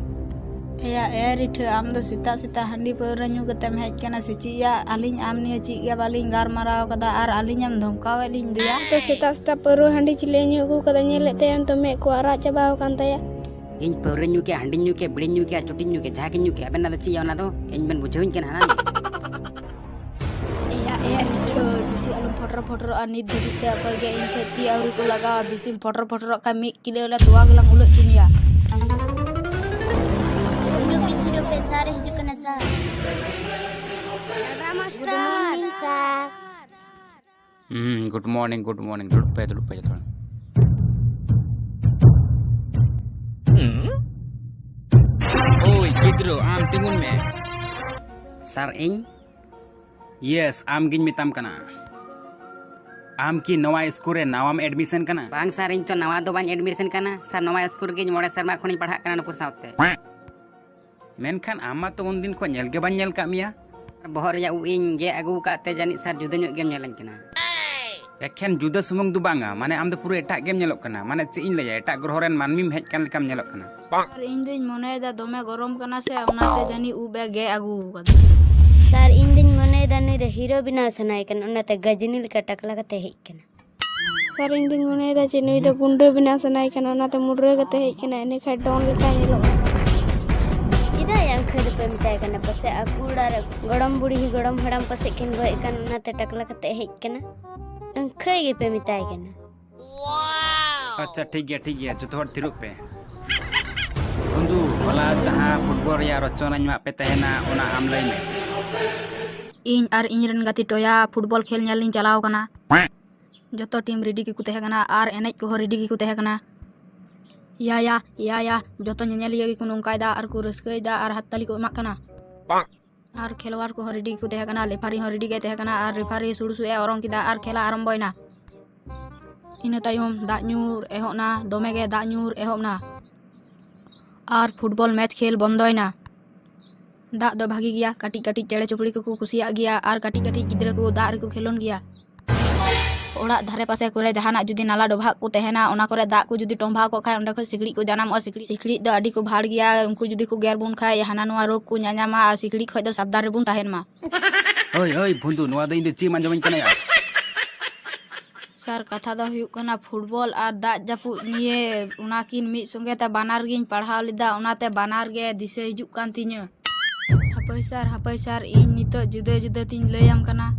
ᱮᱭᱟ, ᱮ ᱨᱤᱴᱷᱟᱹ, ᱟᱢ ᱫᱚ ᱥᱮᱛᱟᱜ ᱥᱮᱛᱟᱜ ᱦᱟᱺᱰᱤ ᱯᱟᱹᱣᱨᱟᱹ ᱧᱩ ᱠᱟᱛᱮᱢ ᱦᱮᱡ ᱠᱟᱱᱟ ᱥᱮ ᱪᱮᱫ ᱭᱟ? ᱟᱹᱞᱤᱧ ᱟᱢ ᱱᱤᱭᱮ ᱪᱮᱫ ᱜᱮ ᱵᱟᱹᱞᱤᱧ ᱜᱟᱞᱢᱟᱨᱟᱣ ᱠᱟᱫᱟ ᱟᱨ ᱟᱹᱞᱤᱧᱮᱢ ᱫᱷᱚᱢᱠᱟᱣᱮᱫ ᱞᱤᱧ ᱫᱚᱭᱟ᱾ ᱛᱮ ᱥᱮᱛᱟᱜ ᱥᱮᱛᱟᱜ ᱯᱟᱹᱣᱨᱟᱹ ᱦᱟᱺᱰᱤ ᱪᱤᱞᱤ ᱧᱩ ᱟᱹᱜᱩ ᱠᱟᱫᱟ, ᱧᱮᱞᱮᱫ ᱛᱟᱭᱟᱢ ᱛᱚ ᱢᱮᱫ ᱠᱚ ᱟᱨᱟᱜ ᱪᱟᱵᱟᱣ ᱟᱠᱟᱱ ᱛᱟᱭᱟ᱾ ᱤᱧ ᱯᱟᱹᱣᱨᱟᱹᱧ ᱧᱩ ᱠᱮᱭᱟ, ᱦᱟᱺᱰᱤᱧ ᱧᱩ ᱠᱮᱭᱟ, ᱵᱤᱲᱤᱧ ᱧᱩ ᱠᱮᱭᱟ, ᱪᱩᱴᱤᱧ ᱧᱩ ᱠᱮᱭᱟ, ᱡᱟᱦᱟᱸ ᱜᱤᱧ ᱧᱩ ᱠᱮᱭᱟ, ᱟᱵᱮᱱ ᱚᱱᱟ ᱫᱚ ᱪᱮᱫ ᱭᱟ ᱚᱱᱟ ᱫᱚ? ᱤᱧ ᱵᱮᱱ ᱵᱩᱡᱷᱟᱹᱣᱤᱧ ᱠᱟᱱᱟ ᱦᱟᱱᱟ᱾ ᱮᱭᱟ, ᱮᱭᱟ, ᱨᱤᱴᱷᱟᱹ, ᱵᱮᱥᱤ ᱟᱞᱚᱢ ᱯᱷᱚᱴᱨᱚ ᱯᱷᱚᱴᱨᱚᱜᱼᱟ᱾ ᱱᱤᱛ ᱫᱷᱟᱹᱵᱤᱡ ᱛᱮ ᱚᱠᱚᱭ ᱜᱮ ᱤᱧ ᱴᱷᱮᱱ ᱛᱤ ᱟᱹᱣᱨᱤ ᱠᱚ ᱞᱟᱜᱟᱣᱟ᱾ ᱵᱮᱥᱤᱢ ᱯᱷᱚᱴᱨᱚ ᱯᱷᱚᱴᱨᱚᱜ ᱠᱷᱟᱱ ᱢᱤᱫ ᱠᱤᱞᱳ ᱞᱮ ᱛᱚᱣᱟ ᱜᱮᱞᱟᱝ ᱩᱞᱟᱹᱜ ᱦᱚᱪᱚ ᱢᱮᱭᱟ᱾ ᱛᱷᱤᱨᱚᱜ ᱯᱮ, ᱛᱷᱤᱨᱚᱜ ᱯᱮ, ᱥᱟᱨ ᱮ ᱦᱤᱡᱩᱜ ᱠᱟᱱᱟ, ᱥᱟᱨ᱾ ᱡᱟᱞᱨᱟ ᱢᱟᱥᱴᱟᱨ᱾ Good morning, sir. ᱦᱩᱸ, good morning, good morning. ᱫᱩᱲᱩᱵ ᱯᱮ, ᱫᱩᱲᱩᱵ ᱯᱮ ᱡᱚᱛᱚ ᱦᱚᱲ᱾ ᱳᱭ ᱜᱤᱫᱽᱨᱟᱹ, ᱟᱢ ᱛᱤᱸᱜᱩᱱ ᱢᱮ᱾ ᱥᱟᱨ, ᱤᱧ? Yes, ᱟᱢ ᱜᱤᱧ ᱢᱮᱛᱟᱢ ᱠᱟᱱᱟ᱾ ᱟᱢ ᱠᱤ ᱱᱚᱣᱟ ᱥᱠᱩᱞ ᱨᱮ ᱱᱟᱣᱟᱢ admission ᱠᱟᱱᱟ? ᱵᱟᱝ ᱥᱟᱨ, ᱤᱧ ᱛᱚ ᱱᱟᱣᱟ ᱫᱚ ᱵᱟᱹᱧ admission ᱠᱟᱱᱟ ᱥᱟᱨ᱾ ᱱᱚᱣᱟ ᱥᱠᱩᱞ ᱨᱮᱜᱮ ᱤᱧ ᱢᱚᱬᱮ ᱥᱮᱨᱢᱟ ᱠᱷᱚᱱᱤᱧ ᱯᱟᱲᱦᱟᱜ ᱠᱟᱱᱟ ᱱᱩᱠᱩ ᱥᱟᱶᱛᱮ᱾ ᱢᱮᱱᱠᱷᱟᱱ ᱟᱢ ᱢᱟ ᱛᱚ ᱩᱱᱫᱤᱱ ᱠᱷᱚᱱ ᱧᱮᱞ ᱜᱮ ᱵᱟᱹᱧ ᱧᱮᱞ ᱠᱟᱜ ᱢᱮᱭᱟ᱾ ᱵᱚᱦᱚᱜ ᱨᱮᱭᱟᱜ ᱩᱵ ᱤᱧ ᱜᱮᱫ ᱟᱹᱜᱩ ᱟᱠᱟᱫ ᱛᱮ ᱡᱟᱹᱱᱤᱡ ᱥᱟᱨ ᱡᱩᱫᱟᱹ ᱧᱚᱜ ᱜᱮᱢ ᱧᱮᱞᱤᱧ ᱠᱟᱱᱟ᱾ ᱮᱠᱷᱮᱱ ᱡᱩᱫᱟᱹ ᱥᱩᱢᱩᱝ ᱫᱚ ᱵᱟᱝᱟ, ᱢᱟᱱᱮ ᱟᱢ ᱫᱚ ᱯᱩᱨᱟᱹ ᱮᱴᱟᱜ ᱜᱮᱢ ᱧᱮᱞᱚᱜ ᱠᱟᱱᱟ᱾ ᱢᱟᱱᱮ ᱪᱮᱫ ᱤᱧ ᱞᱟᱹᱭᱟ, ᱮᱴᱟᱜ ᱜᱨᱚᱦᱚ ᱨᱮᱱ ᱢᱟᱹᱱᱢᱤᱢ ᱦᱮᱡ ᱠᱟᱱ ᱞᱮᱠᱟᱢ ᱧᱮᱞᱚᱜ ᱠᱟᱱᱟ᱾ ᱟᱨ ᱤᱧ ᱫᱩᱧ ᱢᱚᱱᱮᱭᱮᱫᱟ ᱫᱚᱢᱮ ᱜᱚᱨᱚᱢ ᱠᱟᱱᱟ ᱥᱮ, ᱚᱱᱟᱛᱮ ᱡᱟᱹᱱᱤᱡ ᱩᱵ ᱮ ᱜᱮᱫ ᱟᱹᱜᱩ ᱟᱠᱟᱫᱟ᱾ ᱥᱟᱨ, ᱤᱧ ᱫᱩᱧ ᱢᱚᱱᱮᱭᱮᱫᱟ ᱱᱩᱭ ᱫᱚ ᱦᱤᱨᱳ ᱵᱮᱱᱟᱣ ᱥᱟᱱᱟᱭᱮ ᱠᱟᱱᱟ, ᱚᱱᱟᱛᱮ ᱜᱟᱡᱽᱱᱤ ᱞᱮᱠᱟ ᱴᱟᱠᱞᱟ ᱠᱟᱛᱮ ᱦᱮᱡ ᱠᱟᱱᱟ᱾ ᱥᱟᱨ, ᱤᱧ ᱫᱩᱧ ᱢᱚᱱᱮᱭᱮᱫᱟ ᱡᱮ ᱱᱩᱭ ᱫᱚ ᱜᱩᱱᱰᱟᱹ ᱵᱮᱱᱟᱣ ᱥᱟᱱᱟᱭᱮ ᱠᱟᱱᱟ, ᱚᱱᱟᱛᱮ ᱢᱩᱰᱨᱟᱹ ᱠᱟᱛᱮ ᱦᱮᱡ ᱠᱟᱱᱟ, ᱤᱱᱟᱹ ᱠᱷᱟᱱ ᱰᱚᱱ ᱞᱮᱠᱟᱭ ᱧᱮᱞᱚᱜᱼᱟ᱾ ᱪᱮᱫᱟᱜ ᱭᱟ ᱚᱱᱠᱟ ᱫᱚᱯᱮ ᱢᱮᱛᱟᱭ ᱠᱟᱱᱟ? ᱯᱟᱥᱮ ᱟᱠᱚ ᱚᱲᱟᱜ ᱨᱮ ᱜᱚᱲᱚᱢ ᱵᱩᱲᱦᱤ ᱜᱚᱲᱚᱢ ᱦᱟᱲᱟᱢ ᱯᱟᱥᱮᱡ ᱠᱤᱱ ᱜᱚᱡ ᱟᱠᱟᱱ, ᱚᱱᱟᱛᱮ ᱴᱟᱠᱞᱟ ᱠᱟᱛᱮ ᱦᱮᱡ ᱠᱟᱱᱟ᱾ ᱚᱱᱠᱟ ᱜᱮᱯᱮ ᱢᱮᱛᱟᱭ ᱠᱟᱱᱟ᱾ ᱟᱪᱪᱷᱟ, ᱴᱷᱤᱠ ᱜᱮᱭᱟ, ᱴᱷᱤᱠ ᱜᱮᱭᱟ, ᱡᱚᱛᱚ ᱦᱚᱲ ᱛᱷᱤᱨᱚᱜ ᱯᱮ᱾ ᱵᱚᱱᱫᱷᱩ, ᱦᱚᱞᱟ ᱡᱟᱦᱟᱸ ᱯᱷᱩᱴᱵᱚᱞ ᱨᱮᱭᱟᱜ ᱨᱚᱪᱚᱱᱟᱧ ᱮᱢᱟᱜ ᱯᱮ ᱛᱟᱦᱮᱱᱟ, ᱚᱱᱟ ᱟᱢ ᱞᱟᱹᱭ ᱢᱮ᱾ ᱤᱧ ᱟᱨ ᱤᱧ ᱨᱮᱱ ᱜᱟᱛᱮ ᱴᱚᱭᱟ ᱯᱷᱩᱴᱵᱚᱞ ᱠᱷᱮᱞ ᱧᱮᱞ ᱞᱤᱧ ᱪᱟᱞᱟᱣ ᱠᱟᱱᱟ᱾ ᱡᱚᱛᱚ ᱴᱤᱢ ᱨᱮᱰᱤ ᱜᱮᱠᱚ ᱛᱟᱦᱮᱸ ᱠᱟᱱᱟ ᱟᱨ ᱮᱱᱮᱡ ᱠᱚᱦᱚᱸ ᱨᱮᱰᱤ ᱜᱮᱠᱚ ᱛᱟᱦᱮᱸ ᱠᱟᱱᱟ᱾ ᱭᱟ, ᱭᱟ, ᱭᱟ, ᱭᱟ, ᱡᱚᱛᱚ ᱧᱮᱧᱮᱞᱤᱭᱟᱹ ᱜᱮᱠᱚ ᱱᱚᱝᱠᱟᱭᱮᱫᱟ ᱟᱨ ᱠᱚ ᱨᱟᱹᱥᱠᱟᱹᱭᱮᱫᱟ ᱟᱨ ᱦᱟᱛᱛᱟᱞᱤ ᱠᱚ ᱮᱢᱟᱜ ᱠᱟᱱᱟ᱾ ᱟᱨ ᱠᱷᱮᱞᱣᱟᱲ ᱠᱚᱦᱚᱸ ᱨᱮᱰᱤ ᱜᱮᱠᱚ ᱛᱟᱦᱮᱸ ᱠᱟᱱᱟ, ᱞᱮᱯᱷᱟᱨᱤ ᱦᱚᱸ ᱨᱮᱰᱤ ᱜᱮᱭ ᱛᱟᱦᱮᱸ ᱠᱟᱱᱟ ᱟᱨ ᱨᱮᱯᱷᱟᱨᱤ ᱥᱩᱲ ᱥᱩᱲ ᱮ ᱚᱨᱚᱝ ᱠᱮᱫᱟ ᱟᱨ ᱠᱷᱮᱞᱟ ᱟᱨᱟᱢᱵᱚᱭᱮᱱᱟ᱾ ᱤᱱᱟᱹ ᱛᱟᱭᱚᱢ ᱫᱟᱜ ᱧᱩᱨ ᱮᱦᱚᱵ ᱱᱟ, ᱫᱚᱢᱮ ᱜᱮ ᱫᱟᱜ ᱧᱩᱨ ᱮᱦᱚᱵ ᱱᱟ᱾ ᱟᱨ ᱯᱷᱩᱴᱵᱚᱞ ᱢᱮᱪ ᱠᱷᱮᱞ ᱵᱚᱱᱫᱚᱭᱮᱱᱟ᱾ ᱫᱟᱜ ᱫᱚ ᱵᱷᱟᱜᱮ ᱜᱮᱭᱟ, ᱠᱟᱹᱴᱤᱡ ᱠᱟᱹᱴᱤᱡ ᱪᱮᱬᱮ ᱪᱩᱯᱲᱤ ᱠᱚᱠᱚ ᱠᱩᱥᱤᱭᱟᱜ ᱜᱮᱭᱟ ᱟᱨ ᱠᱟᱹᱴᱤᱡ ᱠᱟᱹᱴᱤᱡ ᱜᱤᱫᱽᱨᱟᱹ ᱠᱚ ᱫᱟᱜ ᱨᱮᱠᱚ ᱠᱷᱮᱞᱳᱱ ᱜᱮᱭᱟ᱾ ᱚᱲᱟᱜ ᱫᱷᱟᱨᱮ ᱯᱟᱥᱮ ᱠᱚᱨᱮ ᱡᱟᱦᱟᱱᱟᱜ ᱡᱩᱫᱤ ᱱᱟᱞᱟ ᱰᱚᱵᱷᱟᱜ ᱠᱚ ᱛᱟᱦᱮᱱᱟ, ᱚᱱᱟ ᱠᱚᱨᱮ ᱫᱟᱜ ᱠᱚ ᱡᱩᱫᱤ ᱴᱚᱢᱵᱷᱟᱣ ᱠᱚᱜ ᱠᱷᱟᱡ, ᱚᱸᱰᱮ ᱠᱷᱚᱡ ᱥᱤᱠᱲᱤᱡ ᱠᱚ ᱡᱟᱱᱟᱢᱚᱜᱼᱟ᱾ ᱥᱤᱠᱲᱤᱡ, ᱥᱤᱠᱲᱤᱡ ᱫᱚ ᱟᱹᱰᱤ ᱠᱚ ᱵᱷᱟᱲ ᱜᱮᱭᱟ, ᱩᱱᱠᱩ ᱡᱩᱫᱤ ᱠᱚ ᱜᱮᱨ ᱵᱚᱱ ᱠᱷᱟᱡ ᱦᱟᱱᱟ ᱱᱚᱣᱟ ᱨᱳᱜᱽ ᱠᱚ ᱧᱟᱧᱟᱢᱟ, ᱟᱨ ᱥᱤᱠᱲᱤᱡ ᱠᱷᱚᱡ ᱫᱚ ᱥᱟᱵᱫᱷᱟᱱ ᱨᱮᱵᱚᱱ ᱛᱟᱦᱮᱱ ᱢᱟ᱾ ᱦᱳᱭ, ᱦᱳᱭ, ᱵᱷᱩᱱᱫᱩ, ᱱᱚᱣᱟ ᱫᱚ ᱤᱧ ᱫᱚ ᱪᱮᱫ ᱮᱢ ᱟᱸᱡᱚᱢᱟᱹᱧ ᱠᱟᱱᱟ ᱭᱟ? ᱥᱟᱨ, ᱠᱟᱛᱷᱟ ᱫᱚ ᱦᱩᱭᱩᱜ ᱠᱟᱱᱟ, ᱯᱷᱩᱴᱵᱚᱞ ᱟᱨ ᱫᱟᱜ ᱡᱟᱹᱯᱩᱫ ᱱᱤᱭᱮ, ᱚᱱᱟ ᱠᱤᱱ ᱢᱤᱫ ᱥᱚᱸᱜᱮ ᱛᱮ ᱵᱟᱱᱟᱨ ᱜᱤᱧ ᱯᱟᱲᱦᱟᱣ ᱞᱮᱫᱟ, ᱚᱱᱟᱛᱮ ᱵᱟᱱᱟᱨ ᱜᱮ ᱫᱤᱥᱟᱹ ᱦᱤᱡᱩᱜ ᱠᱟᱱ ᱛᱤᱧᱟᱹ᱾ ᱦᱟᱯᱳᱭ ᱥᱟᱨ, ᱦᱟᱯᱳᱭ ᱥᱟᱨ, ᱤᱧ ᱱᱤᱛᱚᱜ ᱡᱩᱫᱟᱹ ᱡᱩᱫᱟᱹ ᱛᱤᱧ ᱞᱟᱹᱭᱟᱢ ᱠᱟᱱᱟ᱾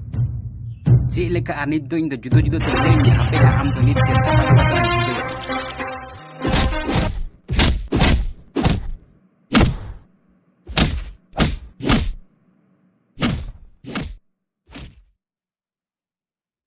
ᱪᱮᱫ ᱞᱮᱠᱟ? ᱟᱨ ᱱᱤᱛ ᱫᱚ ᱤᱧ ᱫᱚ ᱡᱩᱫᱟᱹ ᱡᱩᱫᱟᱹ ᱛᱤᱧ ᱞᱟᱹᱭᱟᱹᱧᱟ? ᱦᱟᱯᱮ ᱦᱟᱸᱜ, ᱟᱢ ᱫᱚ ᱱᱤᱛ ᱜᱮ ᱛᱟᱯᱟ ᱛᱟᱯᱟ ᱛᱮᱞᱟᱝ ᱡᱩᱫᱟᱹᱭᱟ᱾